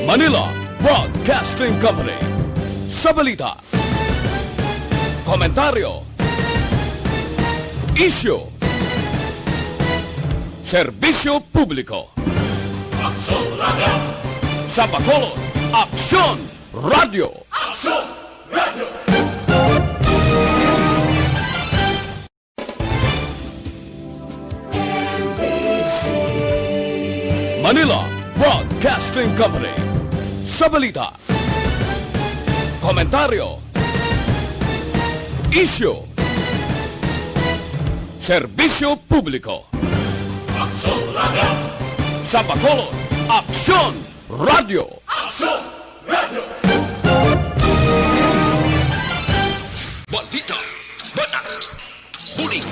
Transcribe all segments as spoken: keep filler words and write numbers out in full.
Manila Broadcasting Company. Sa balita, komentaryo, isyu, serbisyo publiko. Aksyon Radio! Sa Bacolod, Aksyon Radio! Aksyon Radio! Manila Broadcasting Company. Sa balita, komentaryo, isyu, serbisyo publiko. Aksyon Radio! Sa Bacolod, Aksyon Radio! Aksyon Radio! Balita, banat, bulig.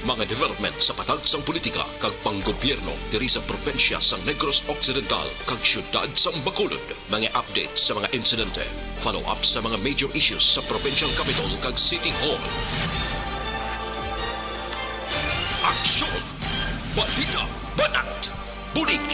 Mga development sa patag sang politika kag panggobyerno diri sa probinsya sang Negros Occidental kag siyudad sang Bacolod. Mga update sa mga insidente, follow-up sa mga major issues sa provincial capital kag city hall. Aksyon! Balita, banat, bulig.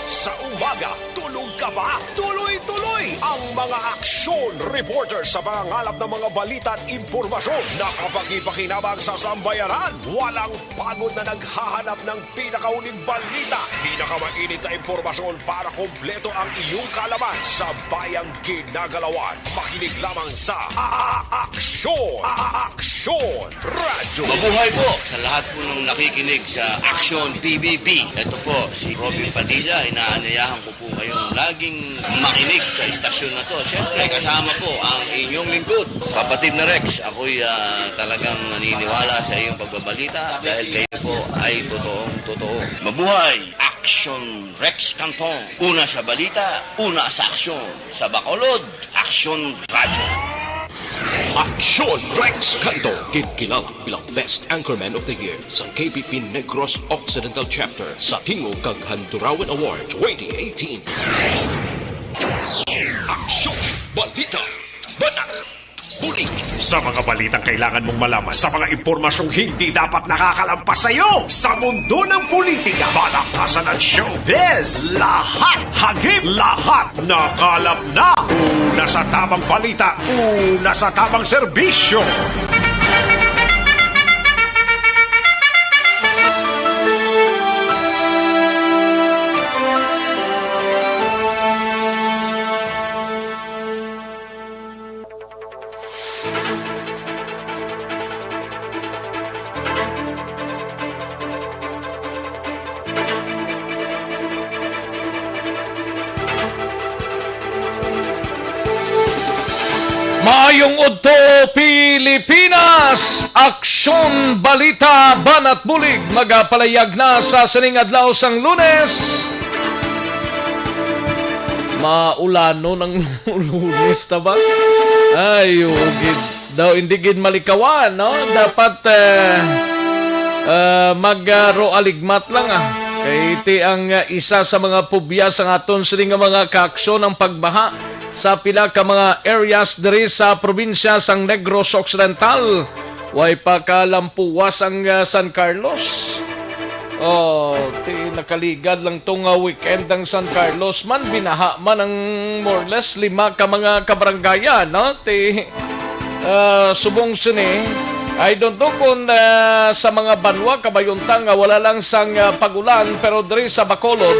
Sa umaga, tulog ka ba? Tuloy-tuloy ang mga aksyon reporter sa pangangalap ng mga balita at impormasyon na kapakipakinabang sa sambayanan. Walang pagod na naghahanap ng pinakauling balita, pinakamainit na impormasyon para kompleto ang iyong kaalaman sa bayang ginagalawan. Makinig lamang sa A-, A-, Aksyon! A-, A-, Aksyon! Radyo! Mabuhay po sa lahat po ng nakikinig sa Aksyon P B B. Ito po si Robin Padilla. Inaanyayahan ko po kayong laging makinig sa istasyon na to. Siyempre, kasama po ang inyong lingkod, kapatid na Rex. Ako'y, ah, talagang naniniwala sa iyong pagbabalita dahil kayo po ay totoong totoo. Mabuhay! Aksyon Rex Canton. Una sa balita, una sa aksyon. Sa Bacolod, Aksyon Radyo. Aksyon Rex Canto, ginkilalang bilang Best Anchorman of the Year sa K P P Negros Occidental Chapter sa Tingog kag Handurawan Award twenty eighteen. Aksyon, balita, banat, bulig. Sa mga balitang kailangan mong malaman, sa mga impormasyong hindi dapat nakakalampas sa iyo, sa mundo ng politika, balaktasan at showbiz, lahat, hagip, lahat nakalap na. Una sa tamang balita, una sa tamang serbisyo. Maayong udto, Pilipinas! Aksyon, balita, banat bulig, magapalayag na sa sining adlaw sang Lunes. Maulanon ang Lunes, ta ba? Ay, ugid daw, hindi gid malikawan, no? Dapat, eh, eh, mag, ah, ro aligmat lang, ah. Kay iti ang, ah, isa sa mga pubya sang aton sini nga mga kaaksyon, ang pagbaha sa pila ka mga areas diri sa probinsya sang Negros Occidental. Way pa kalampuwas ang, ah, San Carlos. Oh, ti nakaligad lang to nga weekend ang San Carlos man, binaha man ang more or less lima ka mga kabaranggayan, no? Ti, ah, subong sini, I don't know kung, ah, sa mga banwa kabay unta nga wala lang sang, ah, pag-ulan, pero diri sa Bacolod,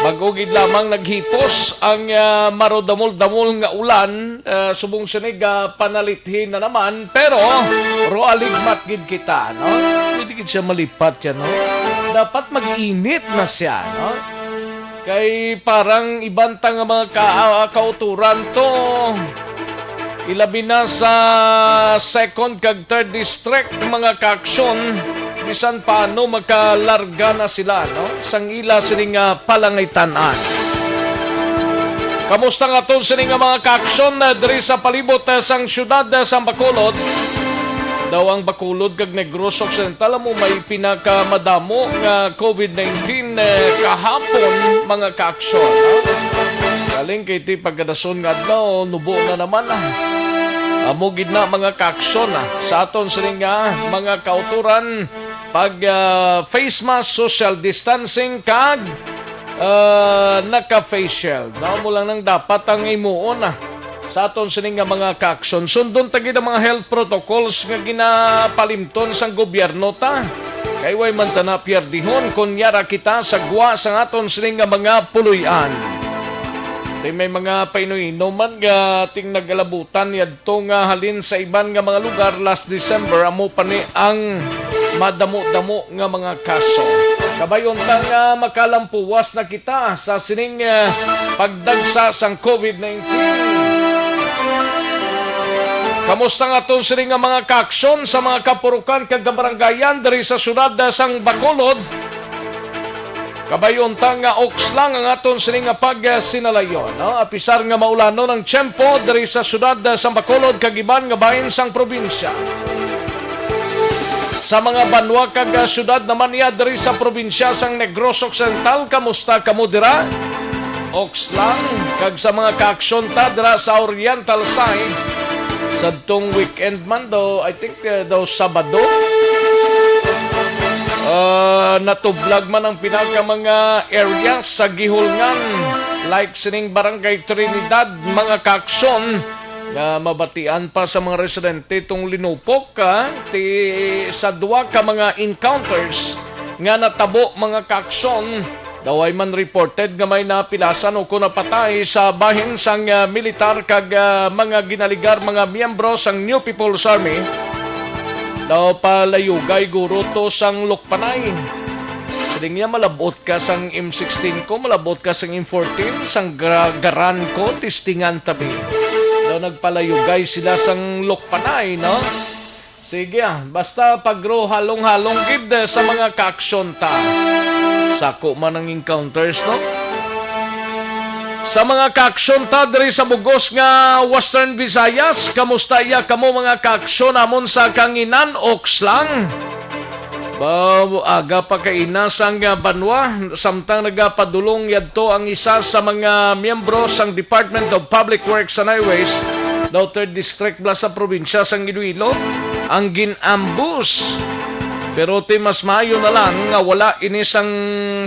bag-o gid lamang naghipos ang, ah, marudamol-damol nga ulan, ah, subong sini ga panalithin na naman, pero ro aligmat gid kita, no? Pwede gid siya malipat yan, no? Dapat mag-init na siya, no? Kay parang iban ta nga mga ka-, ah, kauturan to. Ilabi na sa second kag third district, mga kaaksyon, bisan paano makalarga na sila, no? Sang ila sini nga palangitan-an. Kamusta nga aton sini nga mga kaaksyon, ah, diri sa palibot, ah, sang siyudad, ah, sang Bacolod? Daw ang Bacolod kag Negros Occidental amo may pinakamadamo nga COVID nineteen, eh, kahapon, mga kaaksyon, no? Galing kay ti pagkadason nga adlaw, nubo na naman, ah. Amo gid na, mga kaaksyon, ah, sa aton sini nga mga kauturan. pag, ah, face mask, social distancing, kag, ah, naka-face shield. Mao mo lang nang dapat ang imuon, ah, sa aton sini nga mga kaaksyon. Sundon ta gid ang mga health protocols nga ginapalimton sang gobyerno ta. Kay way man ta na pierdihon kon yara kita sa gwa sang aton sini nga mga puloy-an. Tay may mga painom-inom man nga ting nagalabutan yadto nga halin sa iban nga mga lugar last December, amo pa ni ang madamo-damo nga mga kaso. Kabay unta nga makalampuwas na kita sa sining, ah, pagdagsa sang covid nineteen. Kamusta nga aton sini nga mga kaaksyon sa mga kapurukan kag kabarangayan diri sa siyudad, ah, sang Bacolod? Kabay unta nga oks lang ang aton sini nga pagsinalayon, no? Apisar nga maulanon ang tiyempo diri sa siyudad, ah, sang Bacolod kag iban nga bahin sang probinsya. Sa mga banwa kag, ah, siyudad naman niya diri sa probinsya sang Negros Occidental, kamusta kamo dira? Oks lang, kag sa mga kaaksyon ta dira sa Oriental side, sadtong weekend man daw, I think, eh, daw Sabado, ah, natublag man ang pinaka mga areas sa Guihulngan, like sining Barangay Trinidad, mga kaaksyon, nga mabatian pa sa mga residente tong linupok, ah, ti, sa duha ka mga encounters nga natabo, mga kaaksyon. Daw way man reported nga may napilasan o kon napatay sa bahin sang, ah, militar kag, ah, mga ginaligar mga miyembro sang New People's Army. Daw palayugay guro to sang lukpanay. Siling niya, malabot ka sang M sixteen ko, malabot ka sang M fourteen, sang gra-, garan ko, testingan tabi. Daw nagpalayugay sila sang lukpanay, no? Sige, ah, basta pagro halong-halong gid, eh, sa mga kaaksyon ta. Sako man ang encounters, no? Sa mga kaaksyon ta diri sa bugos nga Western Visayas, kamusta iya kamo, mga kaaksyon namon sa kanginan, oks lang? Ba, aga pa kaina sang, ah, banwa, samtang nagapadulong yadto ang isa sa mga miyembro sang Department of Public Works and Highways, daw third district bala sa probinsya sang Iloilo, ang gin-ambush. Pero ti mas maayo na lang nga wala ini sang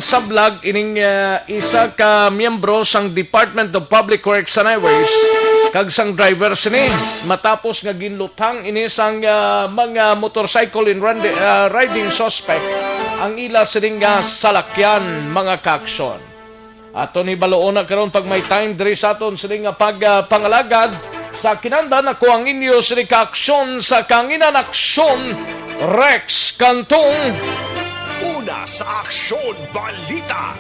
sablag ining, ah, isa ka miyembro sang Department of Public Works and Highways kag sang driver sini, matapos nga ginluthang ini sang, ah, mga motorcycle in rande-, ah, riding suspect ang ila sining nga salakyan, mga kaaksyon. Aton hibaluon na karon pag may time diri sa aton sini nga pag, ah, pangalagad. Sa kinahanglan, ako ang inyo sini ka aksyon sa Kanginan Aksyon, Rex Cantong. Una sa aksyon, balita.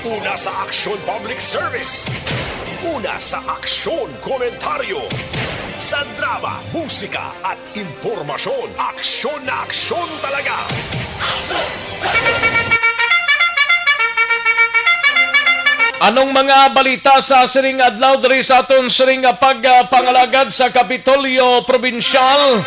Una sa aksyon, public service. Una sa aksyon, komentaryo. Sa drama, musika, at impormasyon, aksyon na aksyon talaga. Anong mga balita sa sining adlaw diri sa aton sining nga pag, ah, pangalagad sa Kapitolyo Probinsyal?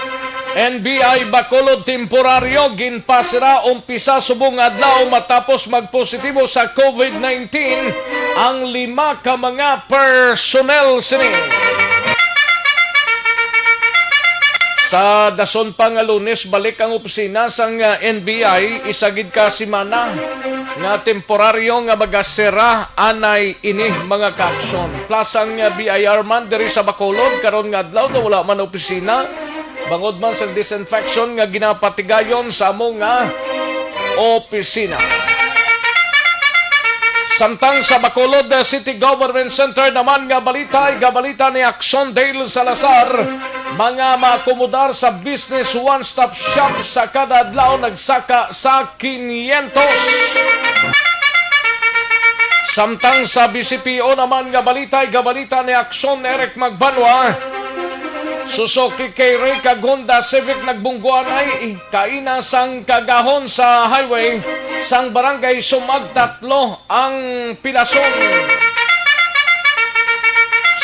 N B I Bacolod temporaryo ginpasira umpisa subong adlaw matapos magpositibo sa covid nineteen ang lima ka mga personnel sini. Sa dason pa nga Lunes, balik ang opisina sang, ah, N B I, isa gid ka semana nga temporaryo nga magasera anay ini, mga kaaksyon. Plus ang, ah, B I R man diri sa Bacolod karon nga adlaw nga wala man opisina, bangod man sa disinfection nga ginapatigayon sa amo nga opisina. Samtang sa Bacolod City Government Center naman nga balita, igabalita ni Aksyon Dale Salazar, mga maakomodar sa Business One Stop Shop sa kada adlaw nagsaka sa kinyentos. Samtang sa B C P O naman nga balita, igabalita ni Aksyon Eric Magbanwa, Suzuki Carry kag Honda Civic nagbungguanay kaina sang kagahon sa highway sang barangay Sumag Tatlo ang pilason.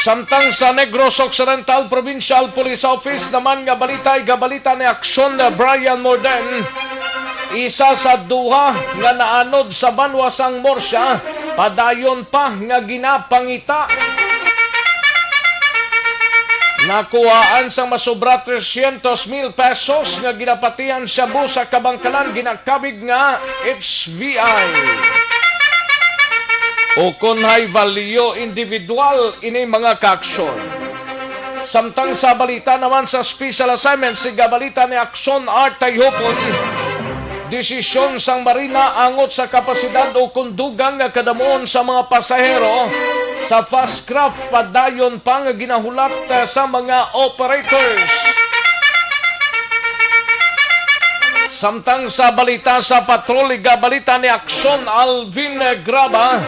Samtang sa Negros Occidental Provincial Police Office naman nga balita, igabalita ni Aksyon Brian Morden, isa sa duha nga naanod sa banwa sang Murcia, padayon pa nga ginapangita. Nakuhaan sang masobra trescientos mil pesos nga ginapatihan shabu sa kabangkalan ginakabig nga H V I. Ukon high value individual ini mga kaaksyon. Samtang sa balita naman sa special assignment, siga balita ni Akson Art Tayhupon, desisyon sang Marina angot sa kapasidad o kon dugang nga kadamuon sa mga pasahero sa fast craft padayon pa nga ginahulat, eh, sa mga operators. Samtang sa balita sa patrol, iga balita ni Akson Alvin Graba,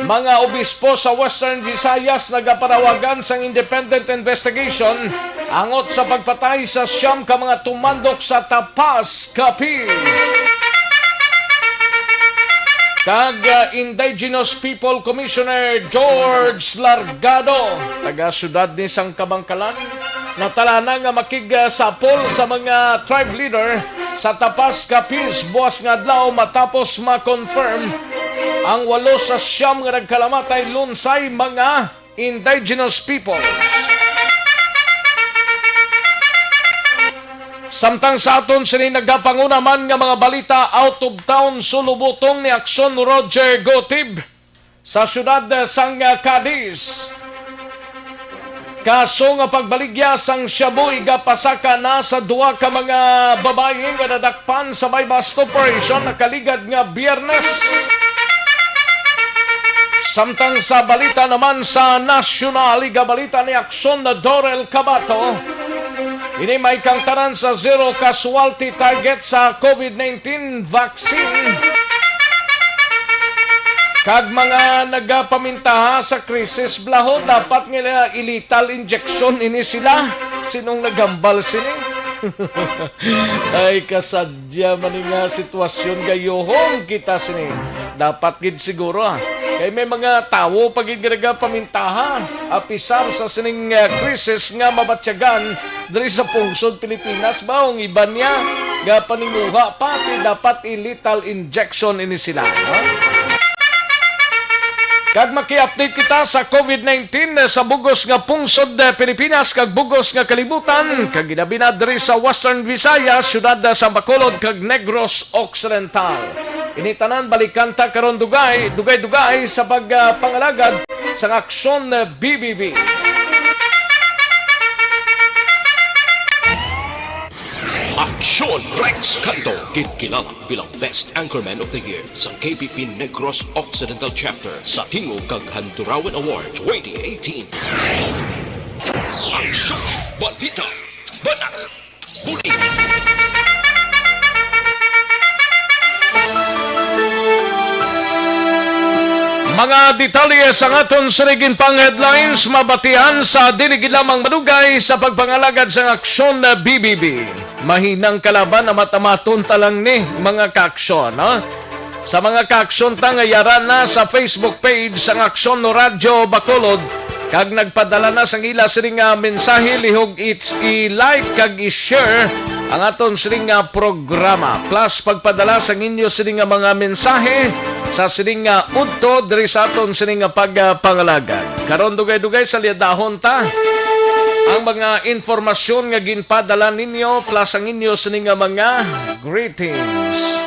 mga obispo sa Western Visayas nagapanawagan sang independent investigation angot sa pagpatay sa siyam ka mga tumandok sa Tapas, Capiz. Kag, ah, Indigenous People Commissioner George Largado, taga siyudad ni sang Kabangkalan, natalana nga makigsapol sa mga tribe leader sa Tapas, Capiz, buas nga adlaw matapos ma-confirm ang walo sa siyam nga nagkalamatay lunsay mga indigenous peoples. Samtang sa aton sini nagapanguna man nga mga balita out of town, sulubutong ni Akson Roger Gotib sa siyudad sang Cadiz. Kaso nga pagbaligya sang shabu igapasaka na sa duha ka mga babayi nga nadakpan sa may bust operation nakaligad nga Biyernes. Samtang sa balita naman sa nasyonal, igabalita ni Akson na Dorel Cabato, ini may kangtanan sa zero casualty target sa COVID nineteen vaccine. Kag mga nagapamintaha sa krisis, Blaho, dapat nga nila i-lethal injection ini sila. Sinong naghambal sini? Ay, kasadya man ni nga sitwasyon, gayuhon kita sini. Dapat gid siguro, ah. Kay may mga tawo pa gid nga nagapamintaha, apisar sa sining, ah, krisis nga mabatyagan diri sa pungsod Pilipinas ba, ang iban niya nga paninguha pa, ti dapat i-lethal injection ini sila, no? Kag maki-update kita sa COVID nineteen sa bugos nga pungsod, eh, Pilipinas kag bugos nga kalibutan, kag ginabi na diri sa Western Visayas, siyudad, eh, sa Bacolod kag Negros Occidental. Ini tanan balikan ta karon dugay, dugay-dugay sa pag, ah, pangalagad sang Aksyon, eh, B B B. Aksyon Rex Canto, ginkilala bilang Best Anchorman of the Year sa K P P Negros Occidental Chapter sa Tingog kag Handurawan Award twenty eighteen. Aksyon! Balita! Banat! Bulig! Mga detalye sang aton sini ginpang headlines mabatian sa dili gid lamang madugay sa pagpangalagad sang Aksyon B B B. Mahinang kalaban, amat-amaton ta lang ni, mga kaaksyon, ha? Sa mga kaaksyon ta nga yara na sa Facebook page sang Aksyon Radyo Bacolod, kag nagpadala na sang ila sini nga mensahe, lihog i-, i-like kag i-share ang aton sini nga programa. Plus, pagpadala sang inyo sini nga mga mensahe sa sini nga udto diri sa aton sini nga pagpangalagad. Karon, dugay-dugay, salyadahon ta ang mga informasyon nga ginpadala ninyo, plus ang inyo sini nga mga greetings.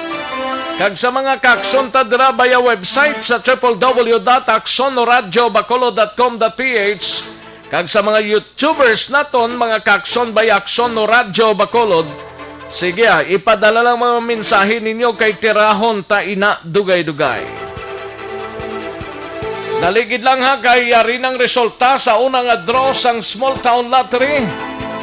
Kag sa mga kaaksyon ta dira via website sa triple W dot aksyon radyo bacolod dot com dot P H, kag sa mga YouTubers naton, mga kaaksyon via Aksyon Radyo Bacolod, sige, ah, ipadala lang mga mensahe ninyo kay tirahon ta ina dugay-dugay. Dali gid lang ha, kay yari nang resulta sa una nga draw sang Small Town Lottery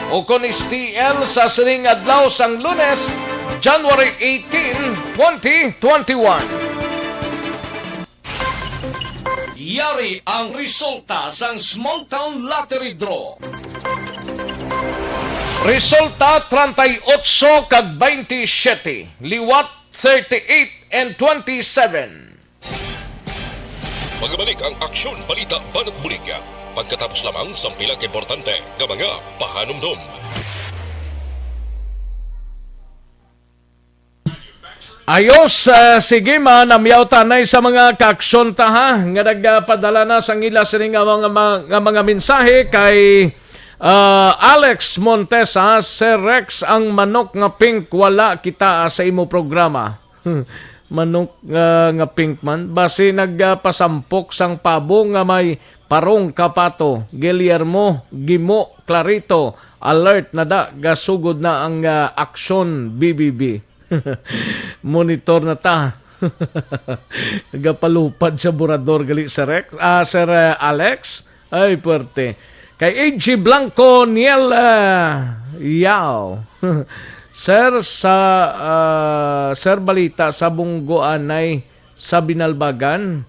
o kon S T L sa sining adlaw sang Lunes, January eighteen, twenty twenty-one. Yari ang resulta sang Small Town Lottery Draw. Resulta, treinta y ocho kag veintisiete, liwat thirty-eight and twenty-seven. Magabalik ang Aksyon Balita Banat Bulig pagkatapos lamang sang pila ka importante nga mga pahanumdom. Ayos, ah, sige, manamyaw tanay sa mga kaaksyon ta, ha, nga nagpadala na sang ila sini nga mga, mga, nga mga mensahe kay, Ah, Alex Montesa, "Sir Rex, ang manok nga pink wala kita sa imo programa." Manok, ah, nga pink man. Basi nagpasampok sang pabo nga may parong kapato. Guillermo, Gimo, Clarito, alert na da. Gasugod na ang, ah, aksyon, B B B. Monitor na ta. Gapalupad sa burador gali, Sir Rex. Ah, Sir, eh, Alex. Ay, puwerte. Kay A G Blanco, Niel, eh, Yao. Sir, sa, ah, Sir, balita sa Bunggo anay sa Binalbagan.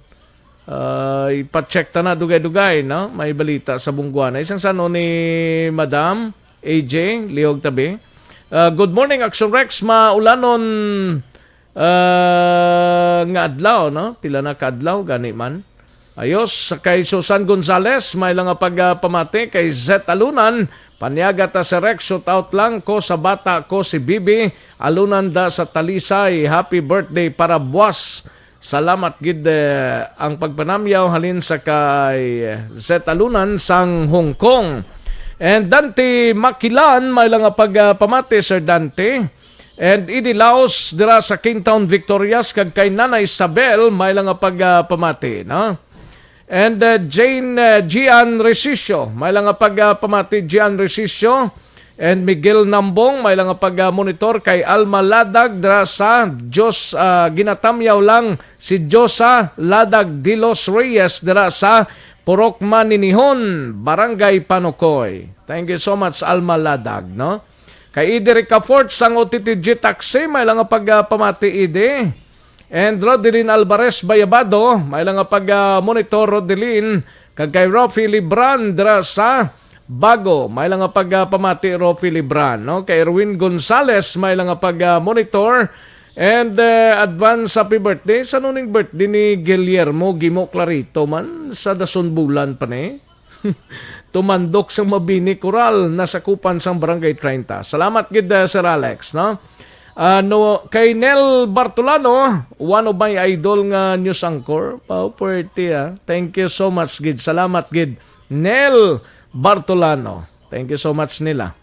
Ah, ipa-check ta na dugay-dugay, no? May balita sa Bunggo anay. Sang sano ni Madam A J, lihog tabi. Ah, good morning, Action Rex. Maulanon, ah, nga adlaw, no? Pila na ka adlaw, gani man. Ayos, kay Susan Gonzales, may lang nga pagpamati kay Zet Alunan. Paniaga ta si Rex, shout out lang ko sa bata ko si Bibi Alunan da sa Talisay. Happy birthday para buwas. Salamat gid, eh, ang pagpanamyaw halin sa kay Zet Alunan sang Hong Kong. And Dante Makilan, may lang nga pagpamati, Sir Dante. And Idi Laos dira sa Kingtown, Victorias, kag kay Nanay Isabel, may lang nga pagpamati, no? And, uh, Jane, uh, Gian Resicio, may lang nga pagpamati, Gian Resicio. And Miguel Nambong, may lang nga pag-monitor kay Alma Ladag dira sa Dios, ah, ginatamyaw lang si Diosa Ladag de los Reyes dira sa Purok Maninihon, Barangay Panukoy. Thank you so much, Alma Ladag, no? Kay Idirica Fort sang O T T G Taxi, may lang nga pagpamati, Idi. And Rodelin Alvarez Bayabado, may lang nga pag-monitor, Rodelin. Kag kay Rofi Libran dira sa Bago, may lang nga pagpamati, Rofi Libran, no? Kay Erwin Gonzales, may lang nga pag-monitor. And, eh, advance happy birthday. Sa nuning birthday ni Guillermo Gimo Clarito man, sa dason bulan pa ni. Tumandok sang Mabini Coral, nasakupan sang Barangay treinta. Salamat gid, eh, Sir Alex, no? Ano, kay Nel Bartolano, one of my idol nga news anchor. Pao, puwerte, ah. Thank you so much gid. Salamat gid, Nel Bartolano. Thank you so much nila.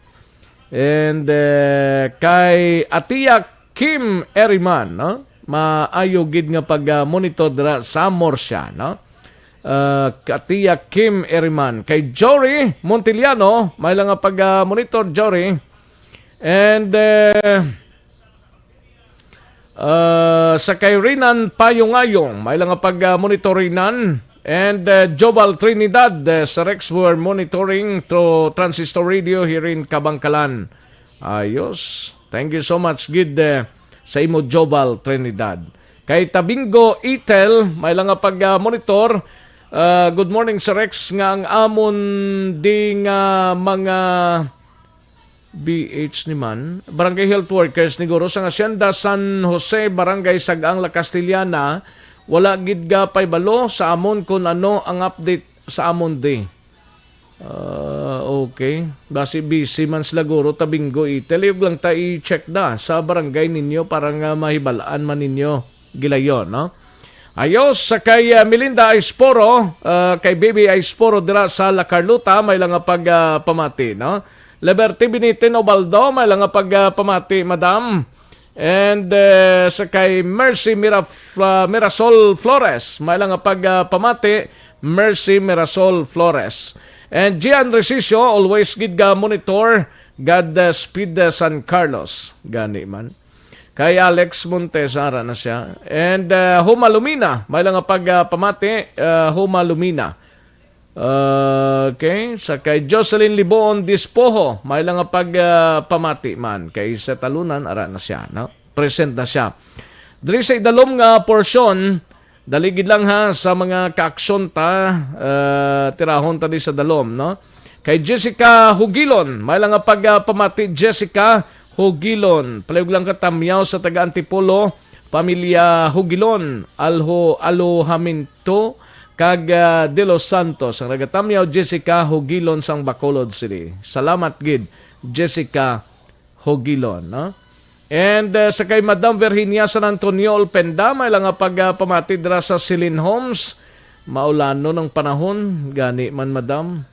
And, eh, kay Atiya Kim Eriman, no? Maayo gid nga pag-monitor dira sa Murcia, no? Ah, Atiya Kim Eriman. Kay Jory Montiliano, may lang nga pag-monitor, Jory. And, eh, ah, sa kay Rinan Payungayong, may lang nga pag-monitor, Rinan. And, eh, Jobal Trinidad, eh, sa Rex, we're monitoring through Transistor Radio here in Kabangkalan. Ayos. Thank you so much gid, eh, sa imo, Jobal Trinidad. Kay Tabingo Itel, may lang nga pag-monitor. Ah, good morning, Sir Rex, nga ang amon di nga mga B H ni man, barangay health workers ni guro sang Hacienda San Jose, Barangay Sag-ang, La Castellana, wala gid ga paibalo sa amon kun ano ang update sa amon di. Ah, okay. Basi busy man sila guro, Tabingo Itel. Lihog lang ta i-check da sa barangay ninyo para nga mahibalaan man ninyo gilayon, no? Ayos, sa kay, ah, Melinda Aisporo, ah, kay Baby Aisporo dira sa La Carlota, may lang nga pag, ah, pamati, no? Liberty Binitin Obaldo, may lang nga pag, ah, pamati, madam. And, eh, sa kay Mercy Mira-, ah, Mirasol Flores, may lang nga pag, ah, pamati, Mercy Mirasol Flores. And Gian Resicio, always gid ga monitor, God, ah, speed, ah, San Carlos. Gani man. Kay Alex Montes, ara na siya. And, uh, Huma Lumina, may lang nga pag, uh, pamati, uh, Huma Lumina. Uh, okay, sa kay Jocelyn Liboon Dispoho, may lang nga pag, uh, pamati man. Kay Zet Alunan, ara na siya, no? Present na siya. Diri sa idalom nga porsyon, dali gid lang ha, sa mga kaaksyon ta, ah, tirahon ta di sa dalom, no? Kay Jessica Hugilon, may lang nga pag, ah, pamati, Jessica Hugilon. Palihog lang ka tamyaw sa taga Antipolo, pamilya Hugilon, Alho, Alojaminto, kag, ah, De Los Santos. Ang nagatamyaw, Jessica Hugilon sang Bacolod City. Salamat gid, Jessica Hugilon, no? And, uh, sa kay Madam Virginia San Antonio Olpenda, may lang nga pag, uh, pamati dira sa Celine Homes. Maulanon ang panahon, gani man, Madam.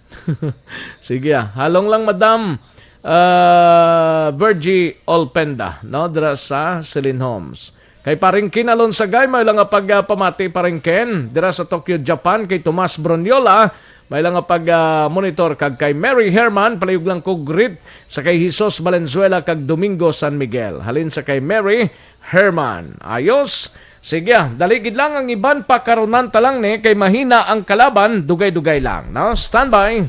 Sige, ah. Halong lang, Madam, ah, Virgie Olpenda, no? Dira sa Celine Homes. Kay Paring Kinalon Sagay, may lang nga pagpamati, Paring Ken. Dira sa Tokyo, Japan, kay Tomas Broniola, may lang nga pag, ah, monitor. Kag kay Mary Herman, palihog lang ko greet sa kay Jesus Valenzuela kag Domingo San Miguel. Halin sa kay Mary Herman. Ayos. Sige, ah, dali gid lang ang iban, pakarunan ta lang ni, kay mahina ang kalaban, dugay-dugay lang, no? Standby.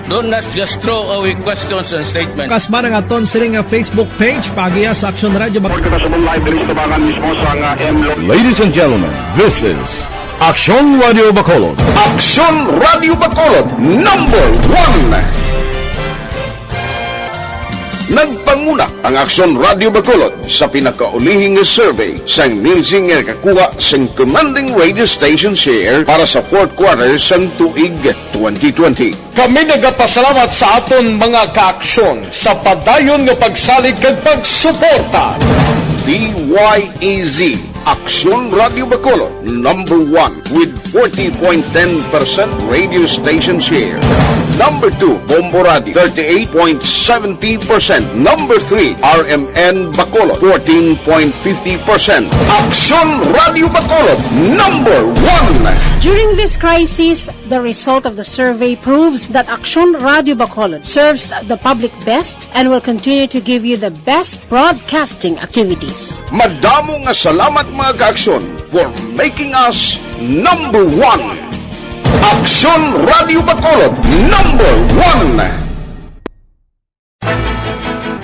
Don't not just throw away questions and statements. Kasma nga aton sini nga Facebook page, paagiha sa Aksyon Radio Bac- Kita sa live diri sa tabangan mismo sa nga M Lo- Ladies and gentlemen, this is Aksyon Radio Bacolod. Aksyon Radio Bacolod, number one. Nagpanguna ang Aksyon Radio Bacolod sa pinakaulihing survey sang Nielsen nga nakakuha sang commanding radio station share para sa fourth quarter sang tuig twenty twenty. Kami nagapasalamat sa aton mga kaaksyon sa padayon nga pagsalig kag pagsuporta. D Y E Z, Aksyon Radio Bacolod, number one with forty point ten percent radio station share. Number two, Bombo Radio, thirty-eight point seventy percent. Number three, R M N Bacolod, fourteen point fifty percent. Aksyon Radio Bacolod, number one. During this crisis, the result of the survey proves that Aksyon Radio Bacolod serves the public best and will continue to give you the best broadcasting activities. Madamo nga salamat, mga kaaksyon, for making us number one. Aksyon Radio Bacolod, number one.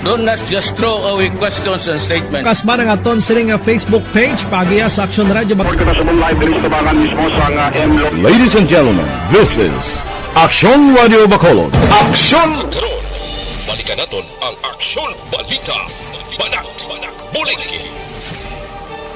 Don't not just throw away questions and statements. Kasma nga aton sini nga Facebook page, paagiha sa Aksyon Radio Bac- Kita sa live diri sa tabangan mismo sa nga M Lo- Ladies and gentlemen, this is Aksyon Radio Bacolod. Aksyon! Karon, balikan naton ang Aksyon Balita. Banat, Bulig.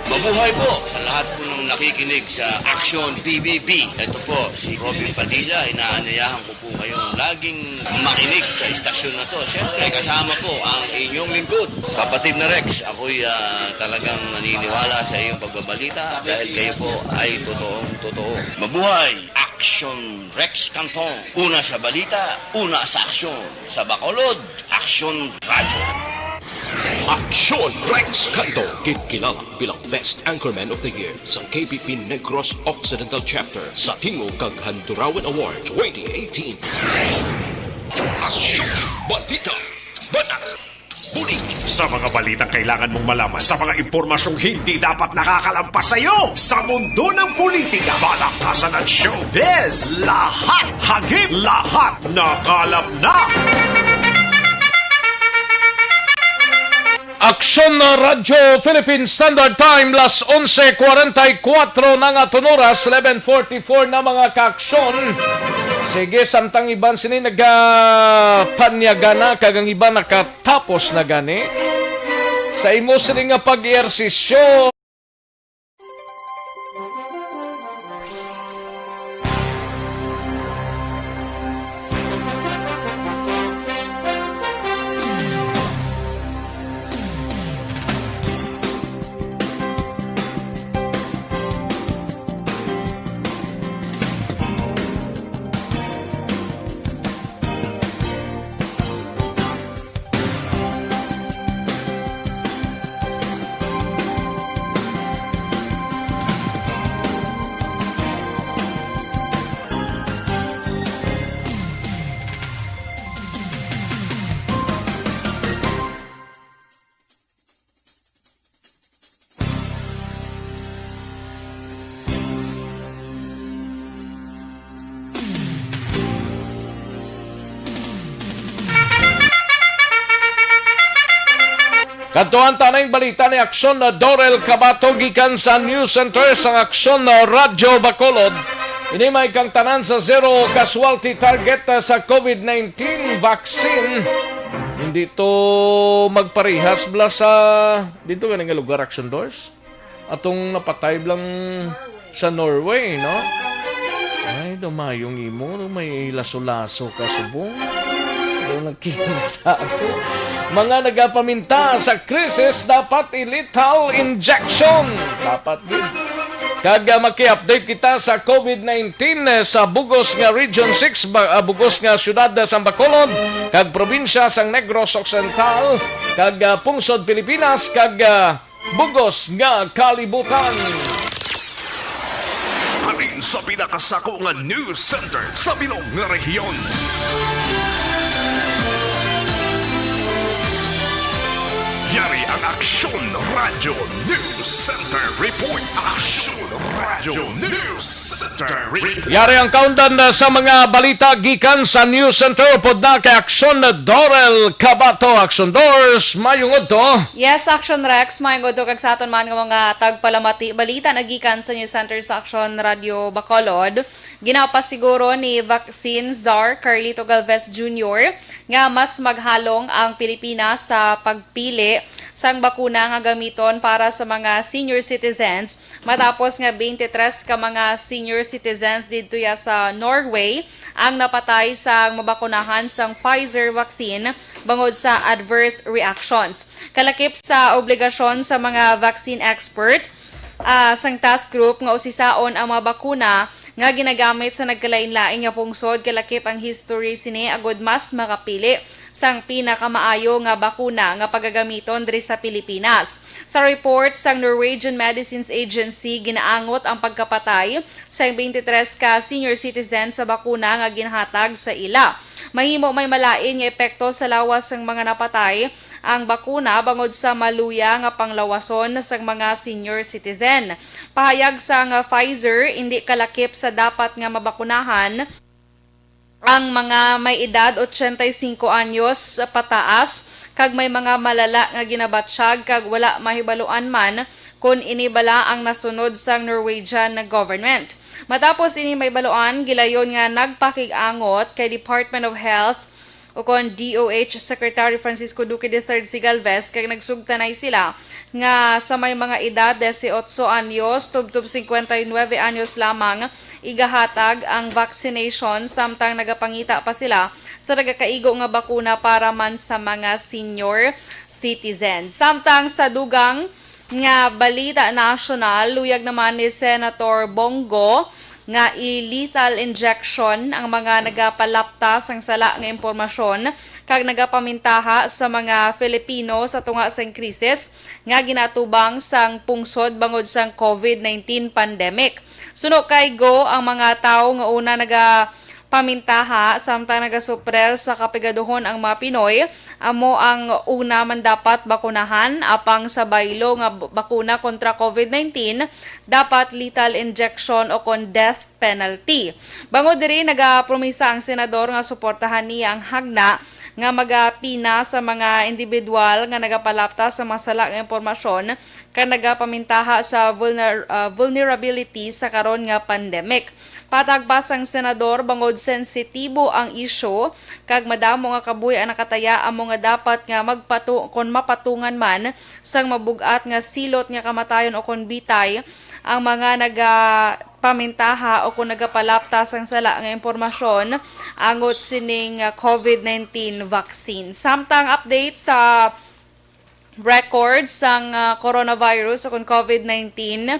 Mabuhay po sa lahat po ng nakikinig sa Aksyon P B B. Ito po si Robin Padilla. Inaanyayahan ko po kayong laging makinig sa istasyon na to. Siyempre, kasama po ang inyong lingkod, Kapatid na Rex. Ako'y, ah, talagang naniniwala sa iyong pagbabalita dahil kayo po ay totoong totoo. Mabuhay! Aksyon Rex Cantong. Una sa balita, una sa aksyon. Sa Bacolod, Aksyon Radyo. Aksyon Rex Cantong, ginkilala bilang Best Anchorman of the Year sa K P P Negros Occidental Chapter sa Tingog kag Handurawan Award twenty eighteen. Aksyon! Balita! Banat! Bulig! Sa mga balitang kailangan mong malaman, sa mga impormasyong hindi dapat nakakalampas sa iyo, sa mundo ng politika, balakasan at showbiz, lahat hagip, lahat nakalap na! Aksyon na Radyo Philippine Standard Time, las onse cuarenta y cuatro na nga aton oras, eleven forty-four na, mga kaaksyon. Sige, samtang iban sini nagapanyaga na, kag ang iban nakatapos na gani sa imo sini nga pag-ehersisyo. Kadtuan ta na ang balita ni Aksyon na Dorel Cabato gikan sa News Center sang Aksyon na Radyo Bacolod. Ini may kang tanan sa zero casualty target, ah, sa COVID nineteen vaccine. Hindi to magparehas bala sa dito gani nga lugar, Aksyon Dors. Atong napatay lang sa Norway, no? Ay, dumayong imo, no? May laso-laso ka subong. Daw nagkita ako. Mga nagapaminta sa krisis, dapat i-lethal injection. Dapat din. Kag, ah, maki-update kita sa COVID nineteen, eh, sa bugos nga Region six, ba-, ah, bugos nga siyudad, ah, sang Bacolod, kag probinsya sang Negros Occidental, kag, ah, pungsod Pilipinas, kag, ah, bugos nga kalibutan. Halin sa pinakasako nga news center sa bilog nga rehiyon. Yari ang Aksyon Radio News Center Report. Aksyon Radio News Center Report. Yari ang kaundan sa mga balita gikan sa News Center. Upod na kay Aksyon Dorel Cabato. Aksyon Dors, mayong udto. Yes, Aksyon Rex, mayong udto kag sa aton man nga mga tagpalamati. Balita na gikan sa News Center sa Aksyon Radio Bacolod. Ginapasiguro ni Vaccine Czar Carlito Galvez Junior nga mas maghalong ang Pilipinas sa pagpili sang bakuna nga gamiton para sa mga senior citizens, matapos nga twenty-three ka mga senior citizens didto ya sa Norway ang napatay sa mabakunahan sang Pfizer vaccine bangod sa adverse reactions. Kalakip sa obligasyon sa mga vaccine experts, ah, sang task group nga usisaon ang mga bakuna nga ginagamit sa nagkalain-lain nga pungsod, kalakip ang history sini, agud mas makapili sang pinakamaayo nga bakuna nga pagagamiton diri sa Pilipinas. Sa report sang Norwegian Medicines Agency, ginaangot ang pagkapatay sang twenty-three ka senior citizens sa bakuna nga ginhatag sa ila. Mahimo may malain nga epekto sa lawas sang mga napatay ang bakuna bangod sa maluya nga panglawason sang mga senior citizen. Pahayag sang Pfizer, indi kalakip sa dapat nga mabakunahan ang mga may edad ochenta y cinco anyos pataas kag may mga malala nga ginabatyag kag wala mahibaluan man kon ini bala ang nasunod sang Norwegian government. Matapos ini mahibaluan, gilayon nga nagpakig-angot kay Department of Health o kon D O H Secretary Francisco Duque the third si Galvez kag nagsugtanay sila nga sa may mga edad dieciocho anyos tubtob cincuenta y nueve anyos lamang igahatag ang vaccination, samtang nagapangita pa sila sa nagakaigo nga bakuna para man sa mga senior citizens. Samtang sa dugang nga balita nasyonal, luyag naman ni Senator Bong Go nga i-lethal injection ang mga nagapalapta sang sala nga impormasyon kag nagapamintaha sa mga Filipino sa tunga sang krisis nga ginatubang sang pungsod bangod sang COVID nineteen pandemic. Suno kay Go, ang mga tawo nga una naga pamintaha samtang nagasuprer sa kapigaduhon ang mga Pinoy, amo ang una man dapat bakunahan, apang sa baylo nga b-, bakuna kontra COVID nineteen, dapat lethal injection o kon death penalty. Bangod diri, nagapromisa ang senador nga suportahan niya ang hagna nga magapina sa mga individual nga nagapalapta sa mga sala nga impormasyon kag nagapamintaha sa vulner-, ah, vulnerability sa karon nga pandemic. Patag pa sang senador, bangod sensitibo ang isyu kag madamo nga kabuhi ang nakataya, amo nga dapat nga magpatu-, kon mapatungan man sang mabug-at nga silot nga kamatayon o kon bitay ang mga nagapamintaha o kon nagapalapta sang sala nga impormasyon angot sining, ah, COVID nineteen vaccine. Samtang update sa record sang, ah, coronavirus o kon COVID nineteen.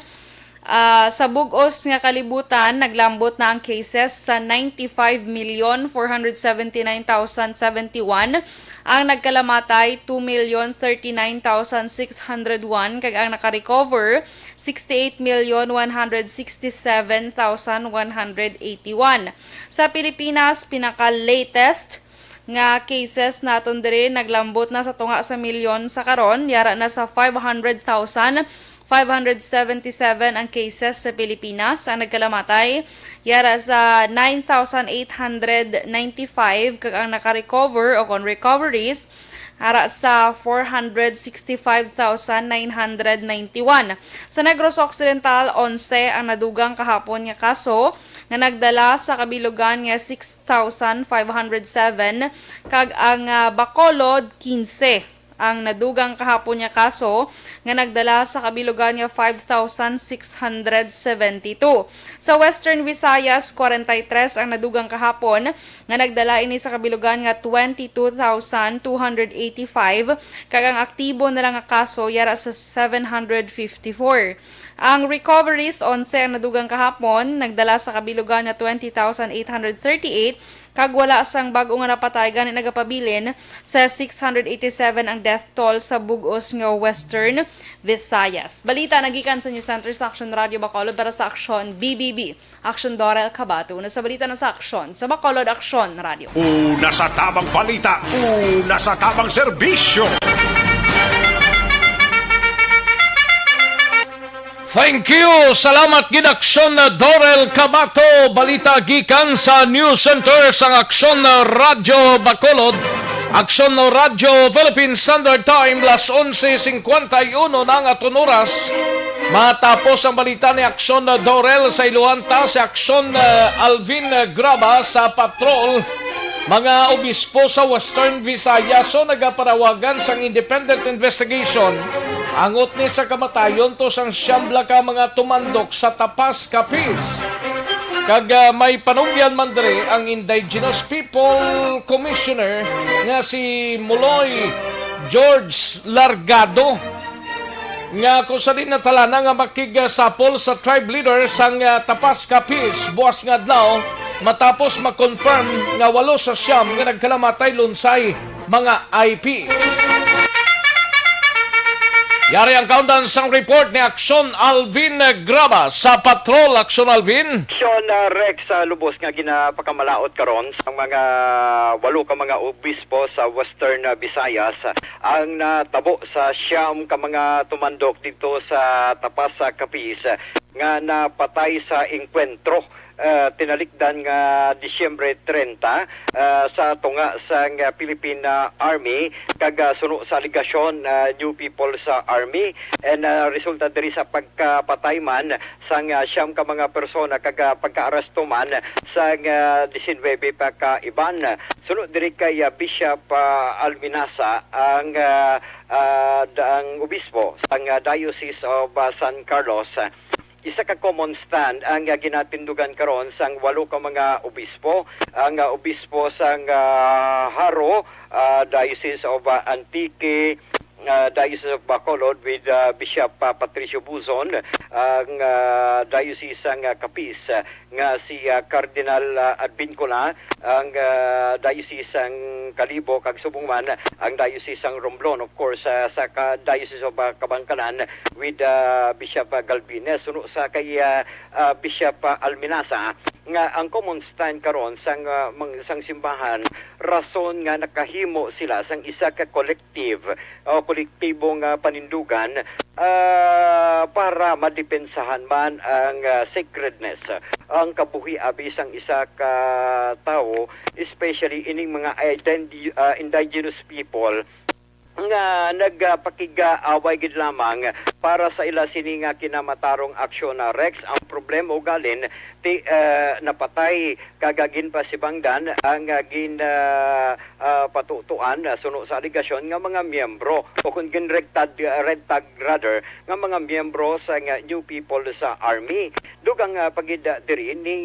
Ah, sa bug-os nga kalibutan, naglambot na ang cases sa ninety-five million four hundred seventy-nine thousand seventy-one, ang nagkalamatay two million thirty-nine thousand six hundred one, kag ang nakarecover sixty-eight million one hundred sixty-seven thousand one hundred eighty-one. Sa Pilipinas, pinaka-latest nga cases naton diri naglambot na sa tunga sa milyon sa karon, yara na sa five hundred thousand five hundred seventy-seven ang cases sa Pilipinas. Ang nagkalamatay, yara sa nine thousand eight hundred ninety-five, kag ang naka-recover o kon recoveries, ara sa four hundred sixty-five thousand nine hundred ninety-one. Sa Negros Occidental, onse ang nadugang kahapon nga kaso nga nagdala sa kabilugan nga six thousand five hundred seven, kag ang, ah, Bacolod, quince. ang nadugang kahapon nga kaso nga nagdala sa kabilugan nga five thousand six hundred seventy-two. Sa Western Visayas, forty-three ang nadugang kahapon nga nagdala ini sa kabilugan nga twenty-two thousand two hundred eighty-five, kag ang aktibo na lang nga kaso yara sa seven hundred fifty-four. Ang recoveries, onse ang nadugang kahapon, nagdala sa kabilugan nga twenty thousand eight hundred thirty-eight, kag wala sang bag-o nga napatay, gani nagapabilin sa six hundred eighty-seven ang death toll sa bug-os nga Western Visayas. Balita nagikan sa News Center sa Aksyon Radio Bacolod para sa Aksyon B B B. Aksyon Dorel Cabato na sa balita na sa Aksyon sa Bacolod Aksyon Radio. Una sa tabang balita, una sa tabang serbisyo. Thank you. Salamat gid, Aksyon Dorel Cabato. Balita gikan sa News Center sang Aksyon Radyo Bacolod. Aksyon Radyo Philippine Standard Time, las onse cincuenta y uno na ang aton oras. Matapos ang balita ni Aksyon Dorel, sa iluhan ta si Aksyon, uh, Alvin Graba sa Patrol. Mga obispo sa Western Visayas so nagapanawagan sang independent investigation angot ni sa kamatayon to sang siyam bala ka mga tumandok sa Tapas, Capiz. Kag, ah, may panugyan man diri ang Indigenous People Commissioner nga si Muloy George Largado, nga kung sa di natalana nga makigsapol sa tribe leader sang, ah, Tapas, Capiz buas nga adlaw, matapos ma-confirm nga walo sa siyam nga nagkalamatay lunsay mga I P. Yari ang kaundan sang report ni Aksyon Alvin Graba sa Patrol. Aksyon Alvin. Aksyon, ah, Rex, ah, lubos nga ginapakamalaot karon sang mga walo ka mga obispo sa Western, ah, Visayas, ah, ang natabo sa siyam ka mga tumandok dito sa Tapas, sa Capiz, ah, nga napatay sa engkwentro, ah, tinalikdan nga Disyembre treinta, ah, sa tunga sang, ah, Philippine, ah, Army, kag, ah, suno sa alegasyon, ah, New People sa Army, and, ah, resulta diri sa pagkapatay man sang, ah, siyam ka mga persona kag, ah, pagkaaresto man sang, ah, diecinuebe pa ka iban. Suno diri kay, ah, Bishop, ah, Alminasa ang, ah, ah, da-, ang obispo sang, ah, Diocese of, ah, San Carlos. Isa ka common stand ang, ah, ginatindugan karon sang walo ka mga obispo, ang, ah, obispo sang, ah, Jaro, ah, Diocese of, ah, Antique, ah, Diocese of Bacolod with, ah, Bishop, ah, Patricio Buzon, ang, ah, Diocese sang, ah, Capiz, ah, nga si, ah, Cardinal, ah, Advincula, ang, ah, Diocese sang Kalibo, kag subong man ang Diocese sang Romblon, of course, ah, sa ka-, Diocese of, ah, Kabankalan with, ah, Bishop, ah, Galvines. Suno sa kay, ah, ah, Bishop, ah, Alminasa, nga ang common stand karon sang, ah, mang-, sang simbahan, rason nga nakahimo sila sang isa ka collective o kolektibo nga panindugan, ah, para madepensahan man ang, ah, sacredness, ang kabuhi abi sang isa ka tawo, especially ining mga identi-, ah, indigenous people nga nagapakig-away gid lamang para sa ila sini nga kinamatarong aksyon na Rex. Ang problema ugalin ti, ah, napatay kag ginpasibangdan ang, ah, gin, ah, ah, patutuan, ah, suno sa alegasyon nga mga miyembro o kung gin red tag, red tag rather, nga mga miyembro sa nga New People sa Army. Dugang, ah, pagid, ah, diri ni,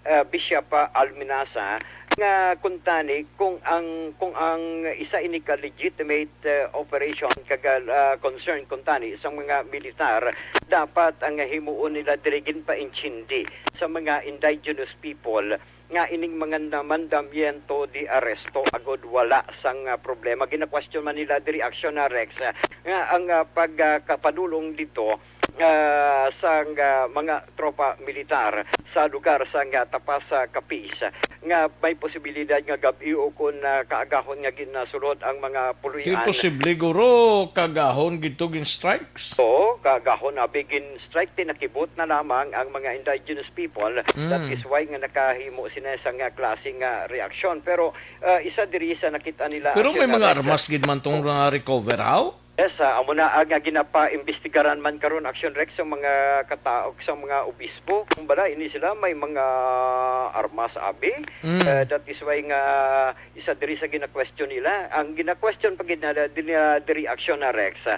ah, Bishop, ah, Alminasa nga kuntani kung ang, kung ang isa ini ka legitimate, ah, operation kag, ah, concern kuntani sa mga militar, dapat ang himuon nila diri ginpaintindi sa mga indigenous people nga ining mga na-, mandamiento de arresto agod wala sang, ah, problema. Gina-question man nila diri, Aksyon na Rex, ah, nga ang, ah, pagkapadulong dito, ah, sang, ah, mga tropa militar sa lugar sang, ah, Tapas, ah, Capiz, nga may posibilidad nga gab-i o kun, ah, kaagahon nga ginasulod ang mga puluyan. Di posible, guro, kaagahon gid to gin-strike? Oo, kaagahon abi gin-strike, ti nakibot na lamang ang mga indigenous people. Mm. That is why nga nakahimo sina sang, ah, klase nga reaksyon. Pero, ah, isa diri sa nakita nila, Pero may Aksyon na mga Rex, armas gid man tong, oh, na-recover, haw? Yes, ah, amo na ang, ah, ginapaimbestigaran man karon, Action Rex, sa mga kataog, sa mga obispo. Kung bala, ini sila may mga armas, abi. Mm. Ah, that is why nga isa diri sa gina-question nila. Ang gina-question pa gid na din, ah, diri, Action na Rex, ah,